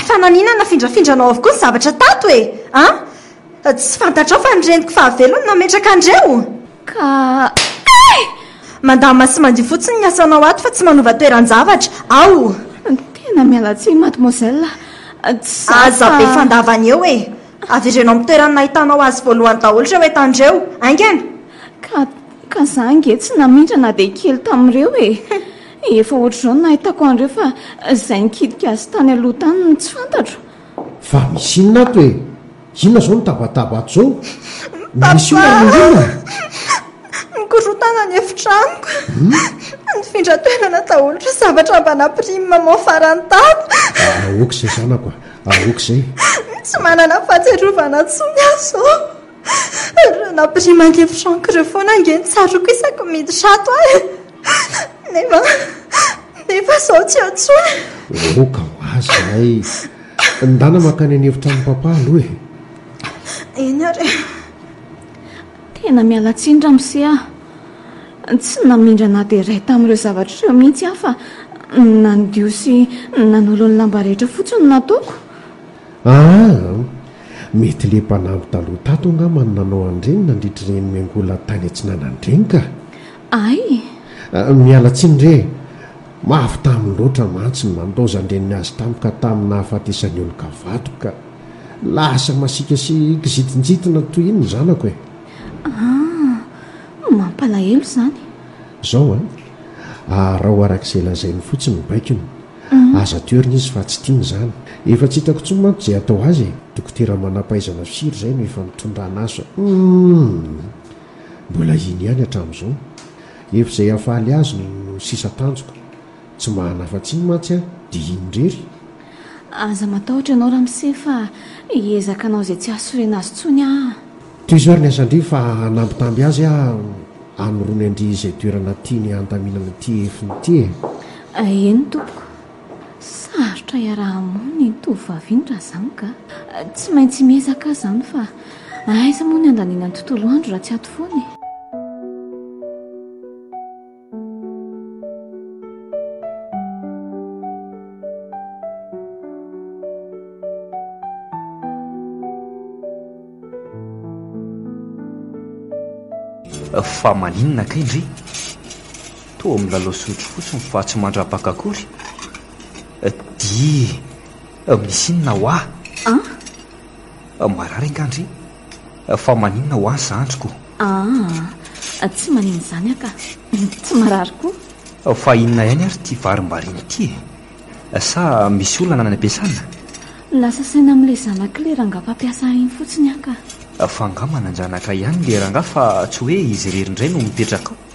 Fa naninona nafindrafindranao avokoa ny zavatra tato e? An? Tsy fantatrao fa ny reniko fahavelony no nametraka an'ireo? Ka eh! Mandamina sy mandio fotsiny ny asanao ato fa tsy manova toeran-javatra. Ao! Tena miala tsiny mademoiselle, tsy za Aza fa. be fandavana eo e! Avereno amin'ny toerana nahitanao azy voalohany daholo ireo entana ireo. Haingana! Ka, ka za ange tsy namindra na dia kely tamin'ireo e! Efa ohatr'izao no nahitako an'ireo fa izay nikitika azy tany aloha tany no tsy fantatro. Fa misy inona ato e? Inona izao no tabataba ato izao? Misy olona Papa! mangina? Nikorontana ny efitranoko. Nifindra toerana daholo ireo zavatra mba nampirim'i maman farany tato. Aoka izay zanako a! Aoka izay. Tsy manana fahatsiarovana intsony aho izao. Ireo nampirima ny efitranoko ireo foana ange no tsaroako isaky ny miditra ato aho e. Nefa, nefa izao tsy eo intsony. Aoka ho azy izay. Ndana mankany an'efitranon'i papa aloha e. Eny ary e. Tena miala tsiny ramose a! Tsy namindra na dia iray tamin'ireo zavatra ireo mihitsy aho fa nandio sy nanolo ny lamba rehetra fotsiny no nataoko. Aa! Mety le mpanampy taloha tato angamba no nanao an'ireny nandritra ireny miangola tany atsinanana ireny ka! Ay! Miala tsiny re e! Mafy taminy loatra mantsy ny nandaozan-dreniny azy tampoka tamin'ny nahafatesan'i Olga vadiko ka lasa masiaka sy kizitinjitina toy iny ny zanako e! Ah! Mampalahelo izany. Izao an! Araho araka izay lazainy fotsiny ny baikony. Aza toherina izy fa tsy tiany izany. Efa tsy hitako intsony manko izay atao azy e! Dokotera manam-pahaizana firy izay no efa nitondrana azy fa humm! Mbola iny ihany hatramin'izao. Efa izay hahafaly azy no sisa tanjoko. Tsy mba hanafa-tsiny mantsy aho dia iny irery. Aza matahotra ianao ramose fa hiezaka hanao izay tsy hahasorena azy intsony aho. Tohizo ary ny asan-dry fa hanambitamby azy aho hanorony an-dry izay toerana tiany handaminana ity efiny ity e. Eny tompoko. Sarotra iaraha-monina iny tovovavy iny raha izany ka. Tsy maintsy miezaka aho izany fa aiza moa ny handaniana ny tontolo andro raha tsy ato foana e. Fa maninona kay ndry? Toa milalao sotro fotsiny fa tsy mandrapaka akory. Dia misy inona hoa? An? Marary angaha ndry? Fa maninona hoa zandriko? Aa, tsy maninona izany aho ka. Tsy marary koa. Fa inona ihany ary ity varimbariny ity e? Sa misy olana any am-piasana? Lasa saina amin'ilay zanak'ilay rangahy mpampiasa ahy iny fotsiny aho ka. Fa angaha manan-janaka ihany ilay rangahy fa tsy hoe izy irery indray no mipetraka ao?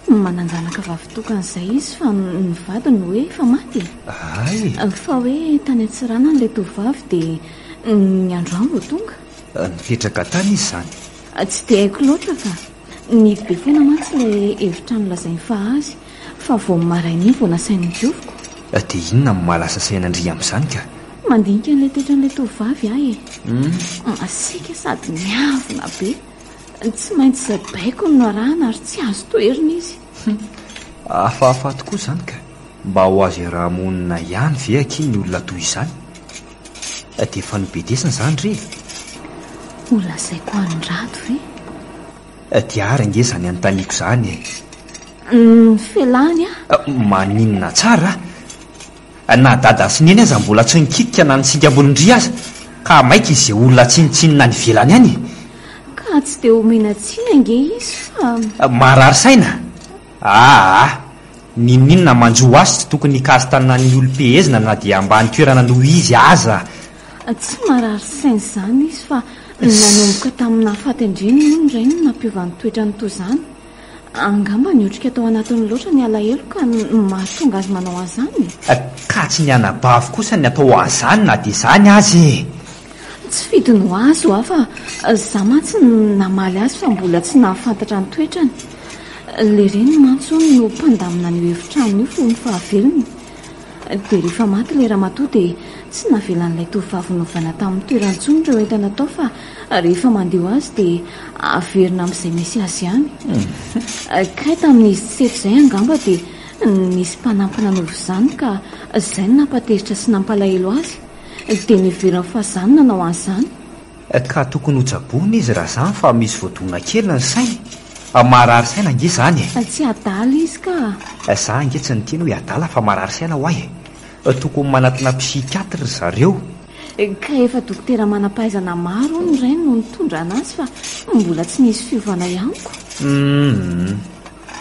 Manan-janaka vavitokana izay izy fa ny vadiny hoe efa maty e. Hay! Fa hoe tany Antsiranana ilay tovovavy dia ny androany vao tonga. Nipetraka tany izy izany? Tsy dia haiko loatra ka. Nihidy be foana mantsy ilay efitrano lazainy fa azy, fa vao maraina iny vao nasainy nodioviko. Dia inona no maha lasa saina an-dry amin'izany ka? Mandinika an'ilay toetran'ilay tovovavy aho e. Masiaka sady miavona be. Tsy maintsy izay baikony no arahana ary tsy azo toherina izy. Hafahafa tokoa izany ka. Mba ho azo iaraha-monina ihany ve akia ny olona toy izany? Dia efa nobedesina izany re e! Ho lazaiko an'i Rado ve? Dia ary ange izany anontaniako izany e! Ny felany a! Maninona tsara a! Na dada sy neny aza mbola tsy nikitika na nisingam-bolon-dry aza, ka maika izay olona tsinontsinona any ivelany any e! Ka tsy dia omena tsiny ange izy fa. Marary saina? Aa! N'inon'inona manjo azy tsy tokony hikasi-tanana ny olom-pehezina na dia ambany toerana noho izy aza. Tsy marary saina izany izy fa nanomboka tamin'ny nahafaty an-dreniny hono ny rainy no nampiova ny toetrany toy izany. Angamba niotrika tao anatiny loatra ny alahelo ka mahatonga azy manao an'izany e. Ka tsy ny anabavy kosa ny atao an'izany na dia izany aza e. Tsy fidiny ho azy hoa fa za mantsy namaly azy fa mbola tsy nahafantatra ny toetrany. Le reniny mantsy hono no mpandamina an'io efitrano io fony fahavelony. Dia rehefa maty ilay ramatoa dia tsy navelan'ilay tovovavy novaina tamin'ny toerany intsony ireo entana tao fa rehefa mandeha ho azy dia averina amin'izay misy azy ihany. Kay tamin'izy tsy eto izay angamba dia nisy mpanampy nanova izany ka izay no nampatezitra sy nampalahelo azy. Dia noheveriny fa izaho no nanao an'izany. Ka tokony ho tsaboina izy raha izany fa misy voadona kely ny sainy. Marary saina ange izany e! Tsy adala izy ka! Za ange tsy niteny hoe adala fa marary saina hoa e! Tokony manatona psychiatre ry zareo. Ka efa dokotera manam-pahaizana maro hono ny rainy no nitondra anazy fa mbola tsy nisy fiovana ihany ko. Humm.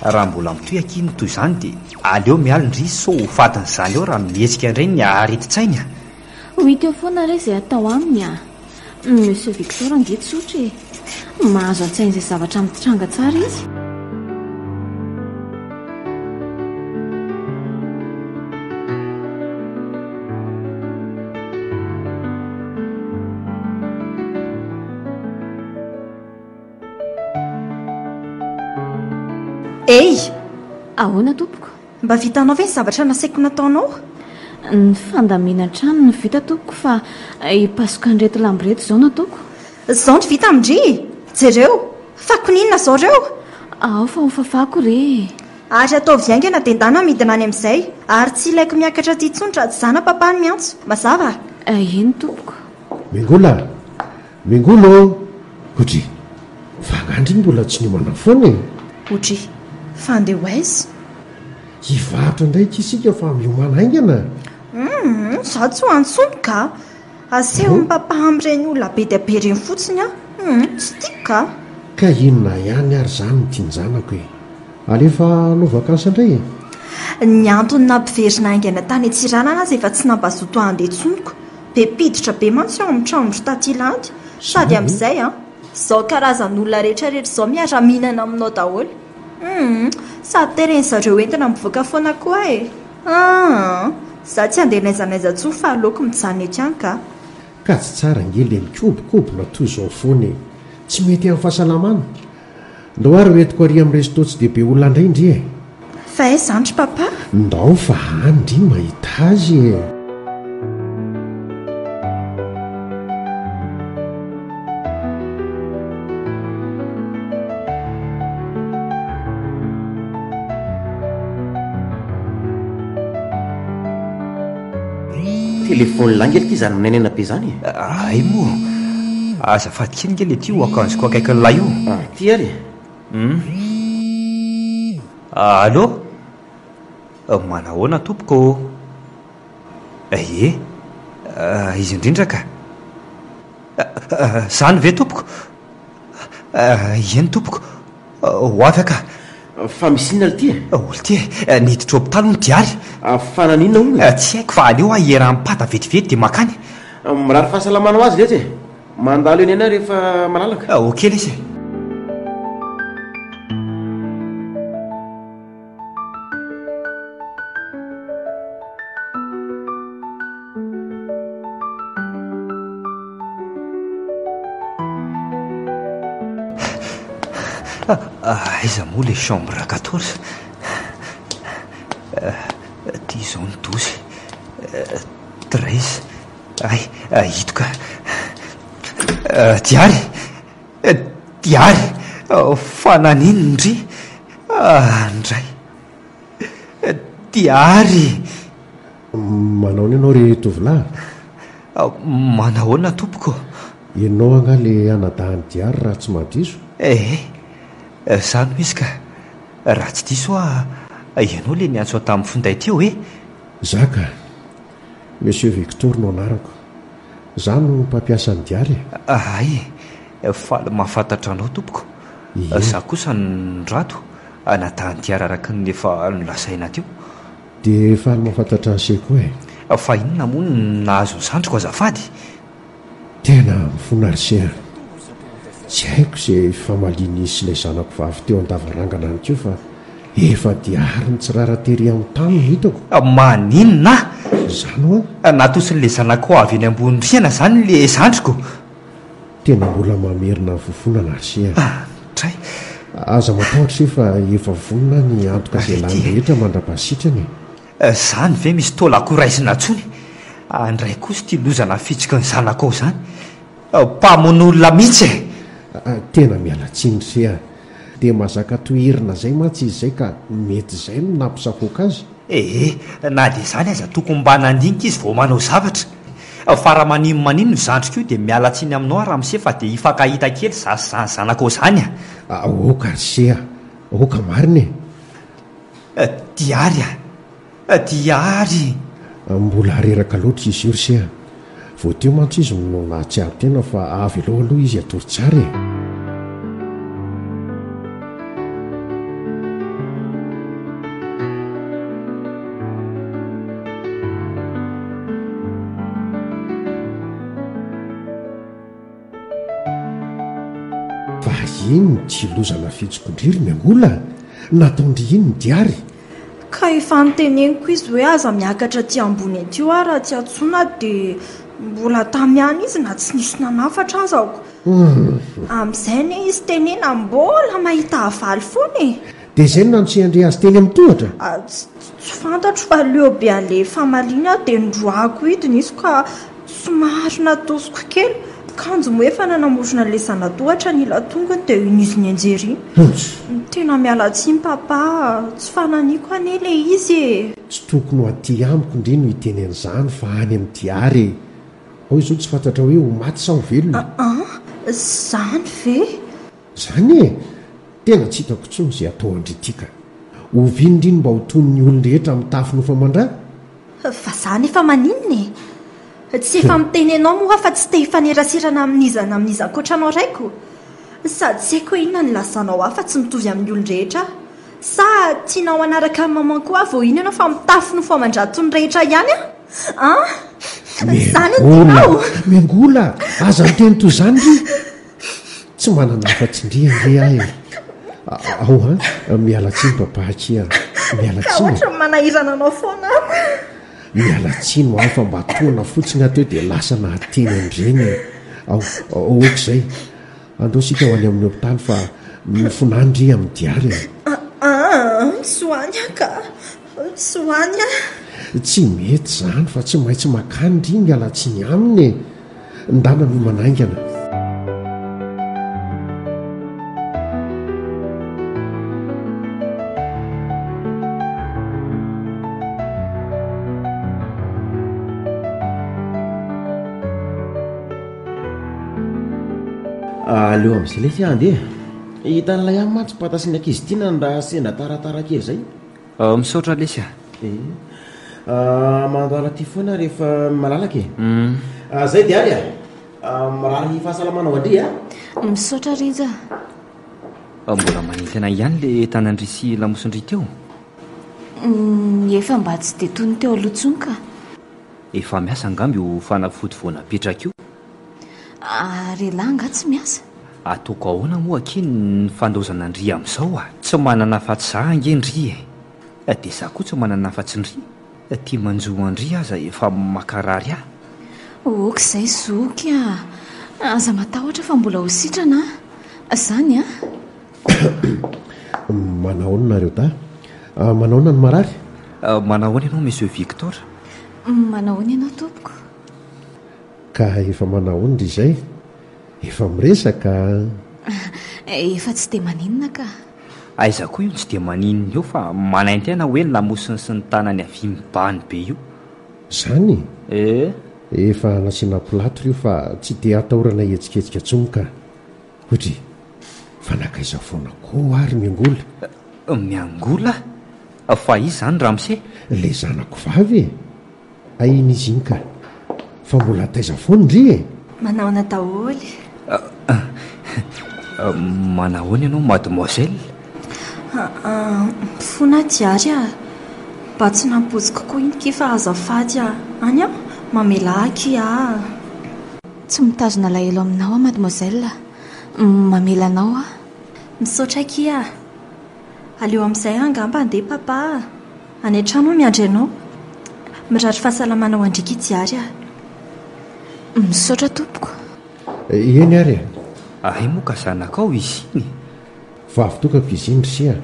Raha mbola mitohy akia ny toy izany dia aleo miala ndry sao ho fatin'izany eo raha mihetsika indray ny aretin-tsainy a! Ho hita eo foana re izay atao aminy a! Monsieur Victor ange tsotra e! Mahazo an-tsaina izay zavatra mitranga tsara izy. Ey! Ahoana tompoko? Mba vitanao ve ny zavatra nasaiko nataonao? Ny fandaminan-trano no vita tompoko fa hipasoka an'ireto lamba ireto izao no ataoko. Izao no vita amin-dry e! Jereo! Fakon'inona izao ireo? Ao fa hofafako re e! Ary ataovy haingana dia ndana midina any amin'izay. Ary tsy ilaiko miakatra aty intsony raha tsy zana papa no miantso. Mazava? Eny tompoko. Mengola! Mengolo ô! Odry! Fa angaha ndry mbola tsy niomana foana e? Odry! Fa handeha ho aiza? Hivarotra indray akia isika fa miomàna haingana. Humm! Izaho tsy ho any intsony ka! Asehon'i papa amin'ireny olona be dia be ireny fotsiny aho. Humm! Tsy tiako ka! Ka inona ihany ary izany no tian-janako e? Alefa hanao vakansy indray e? Ny antony nampiverina haingana tany Antsiranana aza efa tsy nampazoto ahy handeha intsony ko. Be mpiditra be mantsy ao amin'ny tranon-dry Taty Landy. Sady amin'izay an! Izao karazan'olona rehetra rehetra izao miara-mihinana aminao daholo. Humm! Sady teren'ny zareo entina mivoaka foana koa aho e! Aa! Za tsy handeha n'aiza n'aiza intsony fa aleoko mijanona eto ihany ka! Ka tsy tsara ange le mikobokobona toy izao foana e! Tsy mety amin'ny fahasalamana. Ndao ary ho entiko ary amin'ny resto tsy dia be olona indray ndry e! Fa aiza izany ry papa? Ndao fa any ndry no mahita azy e! Téléphone lahy nge ity zany minainaina be zany e. Hay moa. Azafady kely nge le ty ho akanjoko akaikin'ilay io. Ah, ty ary e. Hum. Allô? Manahoana tompoko ô? Ie, izy indrindra ka. Zany ve tompoko? Eny tompoko, ho avy aho ka. Fa misy inona lty e? Oh lty e, niditra hopitaly hono Diary. Fa naninona hono e? Tsy haiko fa aleo aho hieran'ny pata vetivety dia mankany. Mirary fahasalamana ho azy letsy e. Mandalo eny ihany aho rehefa malalaka. Ok lesy e. Aiza moa le chambre 14? Ty izao ny 12, 13, hay, ito ka. Diary! Diary! Fa naninona ndry? Ndray! Diary! Manaona ianao ry tovolahy? Manahoana tompoko? Ianao angaha le anadahin'i Diary raha tsy mahadiso? Ee, za no izy ka. Raha tsy diso aho, ianao le niantso ahy tamin'ny finday teo e? Za ka. Monsieur Victor no anarako. Za no mpampiasa an'i Diary e. Hay e, faly mahafantatra anao tompoko. Ie. Za kosa Ndrato, anadahin'i Diary araka ny efa nolazaina teo. Dia faly mahafantatra an'i koa e. Fa inona moa no nahazo ny zandriko azafady? Tena mifona ry se a! Tsy haiko izay famalian'izy sy ilay zanako vavy teo an-davarangana any koa fa efa diary nitsirara tery amin'ny tany no hitako. Maninona? Izany hoa? Natosin'ilay zanakao avy eny ambony rihana izany ilay zandriko? Tena mbola mamerina ny fofonana ry se a! Dray! Aza matahotra se fa efa vonona aho ny hiantoka izay lany rehetra mandra-pahasitrana e! Zany ve misy taolako raisina intsony? Andray kosa ity loza nafitsiky ny zanakao izany! Mpamono olona mihitsy e! Tena miala tsiny ry se a! Dia mazaka toherina izay mantsy izy izay ka mety izay no nampisafoaka azy. Ee, na dia izany aza tokony mba nandinika izy vao manao zavatra. Fa raha maninona maninona io zandriko io dia miala tsiny aminao aho ramose fa dia hifankahita kely za sy zany zanakao zany a! Aoka ry se a! Aoka marina e! Diary a! Diary! Mbola reraka loatra izy io ry se a! Vao teo mantsy izy no nahatsiaro tena fa avelao aloha izy hatory tsara e! Fa inn ity loza nafitsiko ndry ry miangola? Nataon-dry inn diary? Ka efa noteneniko izy hoe aza miakatra aty ambony aty hoa raha tsy antsoina dia mbola tamy ihany izy na tsy nisy nanafatra aza ko. Amin'izay anie izy tenena mbola mahita havaly foana e! Dia izay no nanosehan-dry azy teny amin'ny tohatra? Tsy fantatro fa leo be an'ilay famaliana aho dia noroahako hidina izy ka somary natosiko kely, kanjo moa efa nanamorona an'ilay zana-tohatra ny ila tongony dia iny izy nianjera iny. Honjo! Tena miala tsiny papa a! Tsy fananiako anie ilay izy e! Tsy tokony ho aty amiko ndry no hiteny an'izany fa any amin'ny diary e! Ao izao tsy fantatra hoe ho maty sa ho velona. An! Izany ve? Izany e! Tena tsy hitako intsony izay atao an-dry ity ka! Oviana ndry no mba ho toy ny olon-drehetra mitafy nofo aman-dra? Fa za nefa maninona e? Tsy efa miteny anao moa aho fa tsy te hifaneraserana amin'iza na amin'iza ankoatra anao raiko? Sady tsy haiko hoe inona no ilazanao ahy fa tsy mitovy amin'ny olon-drehetra aho. Sa tianao hanaraka an'i maman koa aho vao iny ianao fa mitafy nofo aman-dratony rehetra ihany an? An? Izany no tianao? Miangola! Aza miteny toy izany ry! Tsy manana afa-tsy ndry ange aho e! Ao an! Miala tsiny papa akia a! Miala Ka tsiny e! ohatran'ny manahirana anao foana aho. Miala tsiny ho aho fa mba tohina fotsiny aho teo dia lasa nahateny an'ireny e! Ao, ok izay. Andao isika ho any amin'ny hopitaly fa mifona any ry amin'ny diary e! Aa, tsy ho any aho ka! Tsy ho any aho. Tsy mety izany fa tsy maintsy makany ry miala tsiny aminy e! Ndana miomana haingana. Aleo amin'izay lesy aho handeha. Hitan'ilay ihany mantsy pata sy ny ankizy tiana ny raha sendra taratara kely izay. Misaotra lesy a. Eh. Mandalo aty foana rehefa malalaka e. Zay dia ary a. Mirary fahasalamana ho an-dry a. Misaotra Rija. Mbola manentana ihany le tanan-dry sy lamosin-dry teo? Efa mba tsy dia toy ny teo aloha intsony ka. Efa miasa angamba io fanafody vao napetraka io. Ary elah angaha tsy miasa? Ataoko ahoana moa akia ny fandaozana ndry amin'izao a? Tsy manana afa-tsy za ange ndry e! Dia za koa tsy manana afa-tsy ndry, ty manjo an-dry aza efa makarary ahy. Ok izay zoky a! Aza matahotra fa mbola ho sitrana a! Zany a! Manahoana nareo dahy? Manahoana ny marary? Manahoana ianao Monsieur Victor? Manahoana ianao tompoko? Ka efa manahoana ry izay? Efa miresaka an! Efa tsy dia maninona ka. Aiza koa io tsy dia maninona io fa manaintaina hoe ny lamosiny sy ny tanany havia mibahany be io. Zany? Eh. Efa nasiana plâtre io fa tsy dia atahorana hihetsiketsika intsony ka. Odry, fa nankaiza foana koa ary Miangola? Miangola? Fa iza izany ramose? Ilay zanako vavy e! Hay iny izy iny ka! Fa mbola taiza foana ndry e? Manahoana daholo? Manahoana ianao mademoiselle? Mifona aho Diary a! Mba tsy nampoiziko koa iny kia fa azafady a! Any an! Mamelà ahy kia a! Tsy mitazona alahelo aminao aho mademoiselle a! Mamela anao aho. Misaotra akia a! Aleo amin'izay aho angamba handeha papa a! Any an-trano aho miandry anao. Mirary fahasalamana ho an-dry i Diary a! Misaotra tompoko. Eny ary e! Hay moa ka zanakao izy iny e! Vavy tokako izy iny ry se a!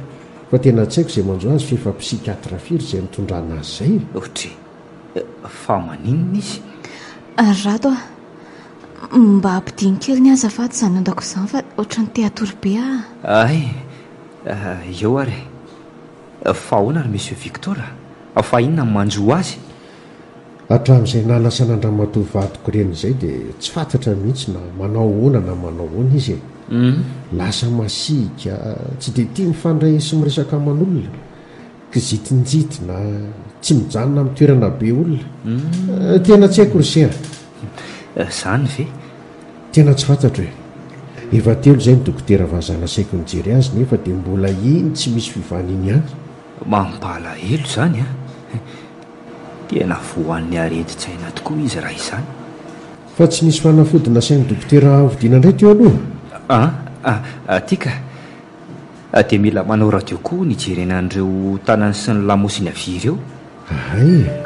Fa tena tsy haiko izay manjo azy f'efa psychiatre firy izay nitondrana azy izay e! Otri. Fa maninona izy? Rado a! Mba ampidino kely ny azafady izany ondako izany fa ohatran'ny te hatory be aho. Hay! Eo ary e! Fa ahoana ry Monsieur Victor a? Fa inona no manjo azy? Hatramin'izay nahalasana an-dramatoa vadiko ireny izay dia tsy fantatra mihitsy na manao ahoana na manao ahoana izy e! Lasa masiaka, tsy dia tia mifandray sy miresaka aman'olona. Kizitinjitina, tsy mijanona amin'ny toerana be olona. Tena tsy haiko ry se a! Zany ve? Tena tsy fantatro e! Efa telo izay ny dokotera vazaha nasaiko nijery azy nefa dia mbola iny tsy misy fiovana iny ihany. Mampalahelo izany an! Tena voan'ny aretin-tsaina tokoa izy raha izany. Fa tsy nisy fanafody nasain'ny dokotera hovidiana indray teo aloha? An! Aty ka! Dia mila manao radio koa ny hijerena an'ireo tanany sy ny lamosiny havia ireo. Hay e!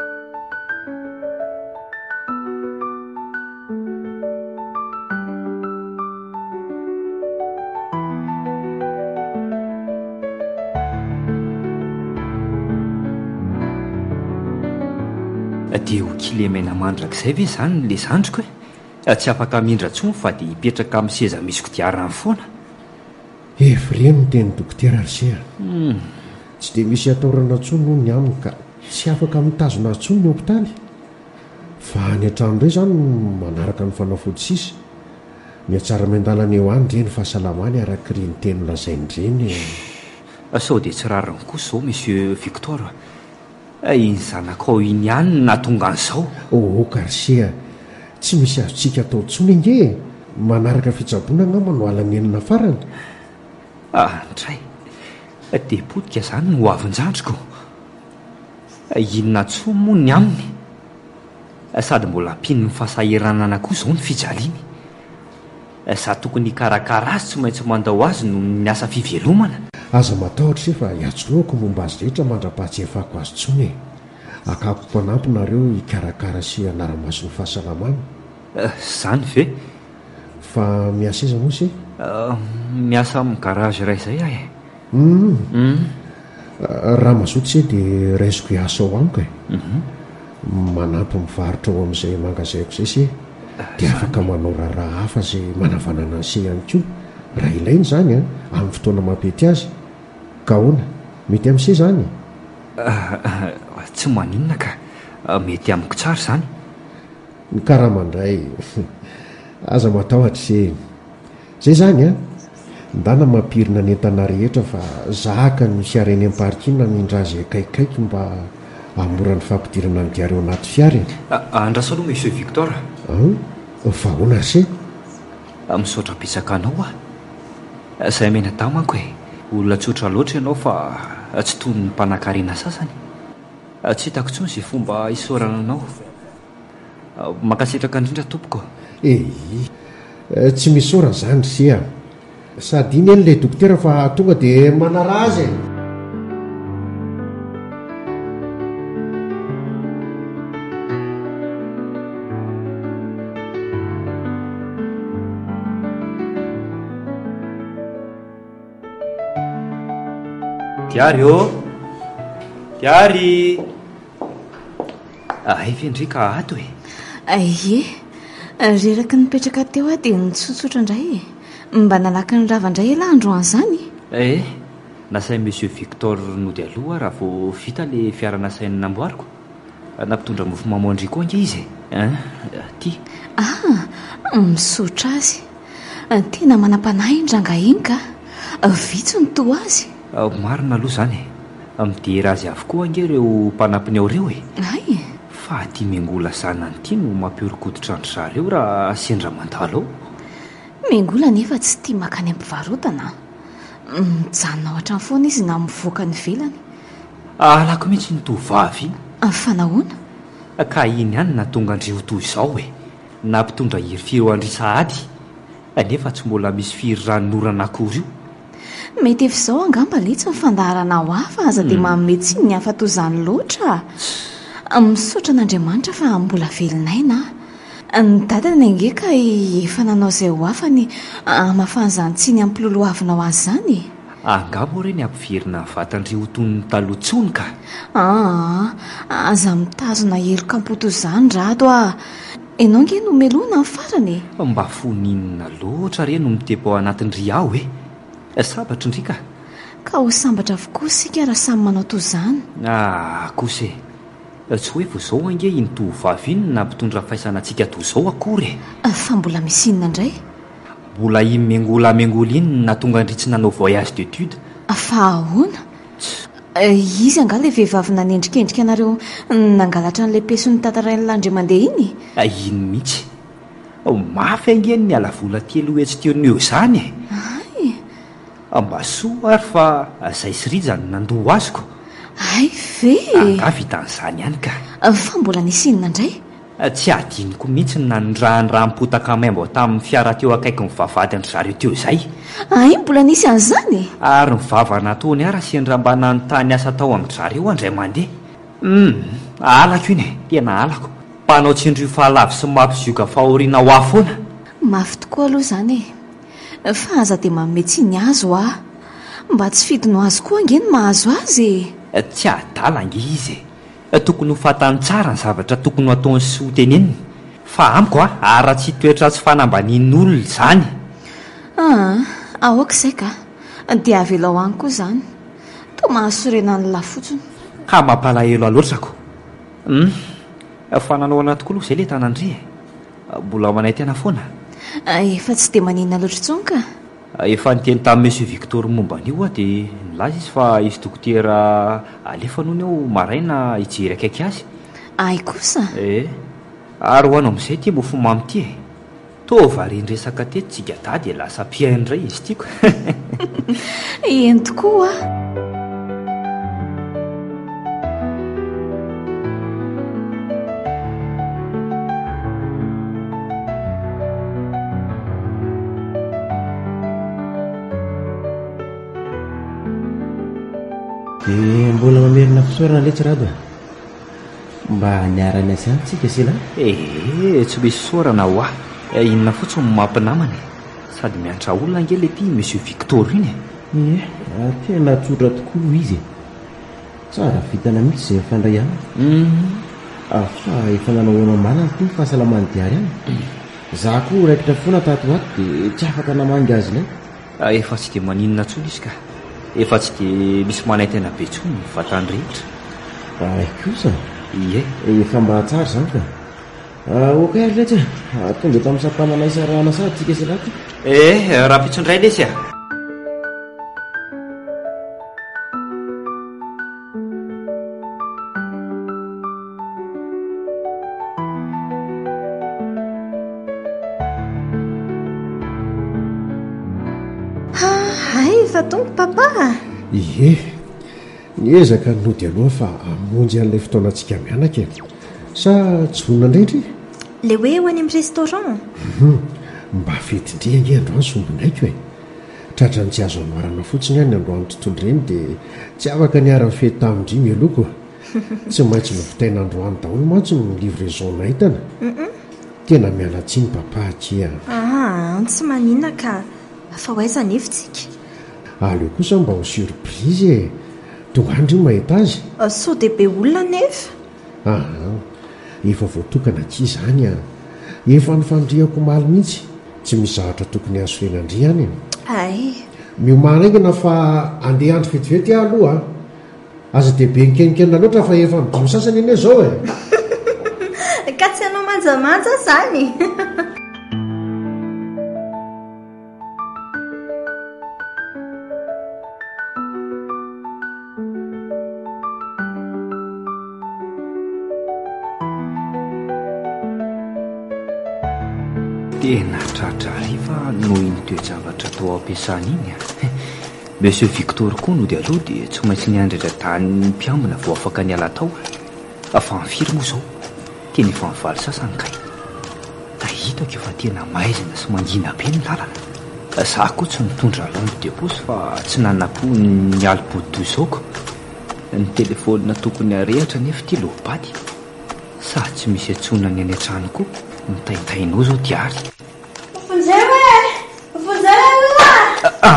Dia ho kilemena mandrakizay ve izany ilay zandriko e? Tsy afaka hamindra intsony fa dia hipetraka amin'ny seza misy kodiarany foana. Hevireno ny tenin'ny dokotera ry se a! Tsy dia misy atahorana intsony hono ny aminy ka tsy afaka mitazona azy intsony ny hopitaly. Fa any an-trano indray izany no manaraka ny fanafody sisa. Mihatsara miandalana eo any re ny fahasalamany araka ireny teny nolazainy ireny e! Sao dia tsy rariny kosa izao Monsieur Victor a! Iny zanakao iny ihany no nahatonga an'izao. Oh Garcia a! Tsy misy azontsika atao intsony ange e! Manaraka fitsaboana angamba no alanenina farany. Andray! Dia potika izany ny hoavin-jandriko. Inona intsony moa ny aminy? Sady mbola ampian'ny fahasahiranana koa izao ny fijaliany. Za tokony hikarakara azy tsy maintsy mandao azy noho ny asa fivelomana. Aza matahotra se fa hiantsorohako momba azy rehetra mandra-pahatsefako azy intsony e. Akako mpanampy nareo hikarakara sy hanara-maso ny fahasalamany. Zany ve? Fa miasa aiza moa se? Miasa amin'ny garage iray izay aho e. Humm. Raha mazoto se dia raisiko hiasa ao amiko e. Manampy mivarotra ao amin'izay magasin-ko izay se dia afaka manao raharaha hafa izay manavanana an'i se ihany koa raha ilaina izany an, amin'ny fotoana mampety azy. Ka ahoana? Mety amin'i se izany? Tsy maninona ka. Mety amiko tsara izany. Ny karama indray. Aza matahotra se. Zay zany an! Ndana mampirina ny entana rehetra fa zahaka ny fiara eny am parking hamindra azy akaikikaiky mba hahamora ny fampidirana ny diary ao anaty fiara e! Andraso aloha Monsieur Victor. An? Fa ahoana ry se? Misaotra betsaka anao aho. Zay mianadahy manko e! Olona tsotra loatra ianao fa tsy toy ny mpanankarena sasany. Tsy hitako intsony izay fomba hisaorana anao. Mankasitraka indrindra tompoko. Eii. Tsy misy orana izany ry se a. Sady iny anie ilay dokotera fa tonga dia manaraha azy e. Diary ô! Diary! Hay ve ndry ka ato e? Ie, reraky ny nipetraka teo aho dia nitsotsotra indray e. Mba nalaky ny rava indray ialahy androany izany? Eh, nasain'i Monsieur Victor nody aloha aho raha vao vita ilay fiara nasainy namboariko. Nampitondra mofomamy ho an-dry koa ange izy e. Hein, ty. Ah, misaotra azy. Tena manam-panahy iny rangahy iny ka. Vitsy ny toa azy. Marina aloha izany e. Midera azy avokoa ange ireo mpanampiny ao ireo e. Hay e. Fa ity Mengola zanany ity no mampihoron-koditra an-dry zareo raha sendra mandalo ao. Mengola anefa tsy tia mankany am-pivarotana an. Mijanona ao an-trano foana izy na mivoaka any ivelany. Halako mihitsy iny tovovavy iny. Fa nahoana? Ka iny ihany no nahatonga an-dry ho toy izao e. Nampitondra hirifiry ho an-dry sahady, nefa tsy mbola misy firy ranonorana akory io. Mety efa izao angamba letsy ny fandaharana ho hafa aza dia manome tsiny ny hafa toy izany loatra a! Misaotra an'Andriamanitra fa mbola velon'aina aho. Ny dadany ange ka efa nanao izay ho afany hamafana izany tsiny ampilolohavinao azy izany e! Angaha moa re ny hampiverina ny vatan-dry ho toy ny taloha tsony ka! Aa! Aza mitazona heloka am-po toy izany Rado a! Ianao ange no melohina amin'ny farany e! Mba fony inona loatra re no mitepo ao anatin-dry ao e! Sabatry ndry ka! Ka ho sambatra avokoa isika raha samy manao toy izany. Ah! Kosa e! Tsy hoe vao izao ange iny tovovavy iny no nampitondra faisana antsika toy izao akory e! Fa mbola misy inona indray? Mbola iny Mengola Mengola iny no nahatonga an-dry tsy nanao voyage d'études. Fa ahoana? Izy angaha ilay vehivavy nanendrikendrika anareo nangalatra an'ilay peso notantarain'ilay Andriamandeha iny? Iny mihitsy. Mafy ange ny miala vola 300 teo no eo izany e! Hay! Mba soa ary fa zay sy Rija no nandoa azoko. Hay ve e! Angaha vitan'izany ihany ka. Fa mbola nisy inona indray? Tsy adinoko mihitsy ny nanondrahany ranom-potaka maimbo tamin'ny fiara teo akaikin'ny vavahadin-dry zareo teo izay. Hay mbola nisy an'izany e! Ary ny vava nataony ahy raha sendra mba nanontany asa tao amin-dry zareo aho indray mandeha. Humm! Halako iny e! Tena halako. Mpanao tsindrio fahalavo sy mampizioga fahoriana ho ahy foana. Mafy tokoa aloha izany e! Fa aza dia manome tsiny azy hoa! Mba tsy fidiny ho azy koa ange ny mahazo azy e! Tsy adala ange izy e! Tokony ho fantany tsara ny zavatra tokony ho ataony sy ho teneniny. Fa amiko a, haratsian-toetra sy fanambanian'olona izany. Aa, aoka izay ka. Dia avelao any koa izany. Toa mahasorena an'lah fotsiny. Ka mampalahelo ahy loatra ko. Hum, fa nanao anah tokoa aloha izay ilay tanan-dry e. Mbola manaintaina foana. Efa tsy dia maninona loatra intsony ka. Efa niteny tamin'i Monsieur Victor momba an'io aho dia nilaza izy fa hisy dokotera alefany hono eo maraina hijery akaiky azy. Hay kosa! Eh! Ary ho anao amin'izay ity mofomamy ity e! Toa varian-dresaka teto tsika dahy dia lasa mpihaino indray izy ity ko! Eny tokoa hoa! Dia mbola mamerina fisaorana letsy Rado a! Mba niara-niasa ihany tsika sy elah. Ee, tsy misy fisaorana hoa. Inona fotsiny no mampinamana e! Sady miantra olona ange le ty Monsieur Victor iny e! Ie, ary tena tsotra tokoa izy e! Tsara vintana mihitsy izay mifandray aminy. Fa efa nanao ahoana marina ity ny fahasalaman'i Diary any? Za koa raikitra foana tato ho ato dia tsy afaka namangy azy ilay. Efa tsy dia maninona intsony izy ka. Efa tsy dia misy manaintaina be intsony ny vatany rehetra. Hay kosa. Ie. Efa mba tsara izany ka. Ok ary letsy a. Tonga eto amin'ny sampanana isarahana sahady tsika sy lahy. Eh, rahampitso indray lesy a. Hay, efa tonga papa a! Ie, niezaka ny nody aloha fa hamonjy an'ilay fotoanantsika mianaka e. Sa tsy vonona indray ndry? Ilay hoe ho any amin'ny restaurant? Hum, mba fety ndry ange androany sombinaiko e. Tratran'ny tsy azo anoharana fotsiny aho ny androany tontolo ireny dia tsy afaka niara-nifety tamin-dry mialoha ko. Tsy maintsy novitaina androany daholo mantsy ny livraison naitana. Tena miala tsiny papa akia a. Aa tsy maninona ka, fa ho aiza anefa tsika? Aleo kosa mba ho surprise e! Tonga any ndry mahita azy. Sao dia be olona anefa? Aa efa voatokana akia izany a! Efa nifandrihako omaly mihitsy, tsy misy zavatra tokony hahasorena an-dry any e! Hay. Miomàna haingana fa andeha handry vetivety aho aloha a! Aza dia be nikenikena loatra fa efa midimy sasany anie zao e! Ka tsy hanao manjamanja zany? Tena tratra hariva noho iny toe-javatra tao am-piasana iny a! Monsieur Victor koa nody aloha dia tsy maintsy niandry an-dRadahy mpiambina vao afaka niala tao. Fa ny firy moa izao? Tena efa ny valo sasany kay. Ka hitako efa tena maizina sy mangina be ny lalana. Za koa tsy nitondra lampe de poche fa tsy nanam-po ny alim-pody toy izao ko. Ny telefaonina tokony harehitra nefa ity loa-paty. Sady tsy misy antsoina ny any an-trano koa. Mitaintaina ao izao diary. Vonjeo e! Vonjeo aloha!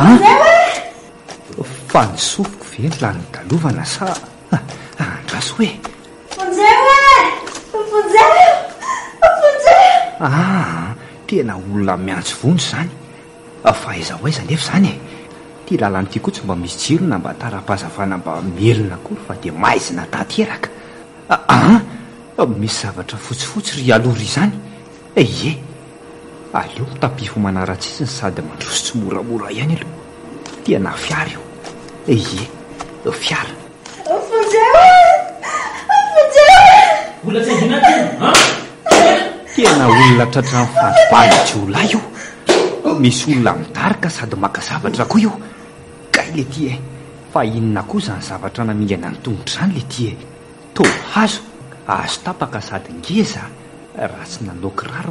Vonjeo e! Fa ny sofiko ve no lany dalovana sa andraso e! Vonjeo e! Vonjeo! Vonjeo! Aa! Tena olona miantso vonjy izany. Fa aiza ho aiza anefa izany e? Ity lalana ity koa tsy mba misy jiro na mba tara-pahazavana mba mihelina akory fa dia maizina tanteraka. Aa! Misy zavatra fotsifotsy ry aloha ry izany. Ie! Aleo mitapifo manara-tsisiny sady mandroso tsimoramora ihany aloha. Tena fiara io. Ie! Fiara. Vonjeo e! Vonjeo e! Mbola tsy adino aty an! Tena olona tratran'ny fandrobana jiolahy io. Misy olona midaroka sady maka zavatra koa io. Kay letia e! Fa inona koa izany zavatra namingana ny tongotra izany letia e? Toa hazo, hazo tapaka sady ngeza, raha tsy nanao kiraro.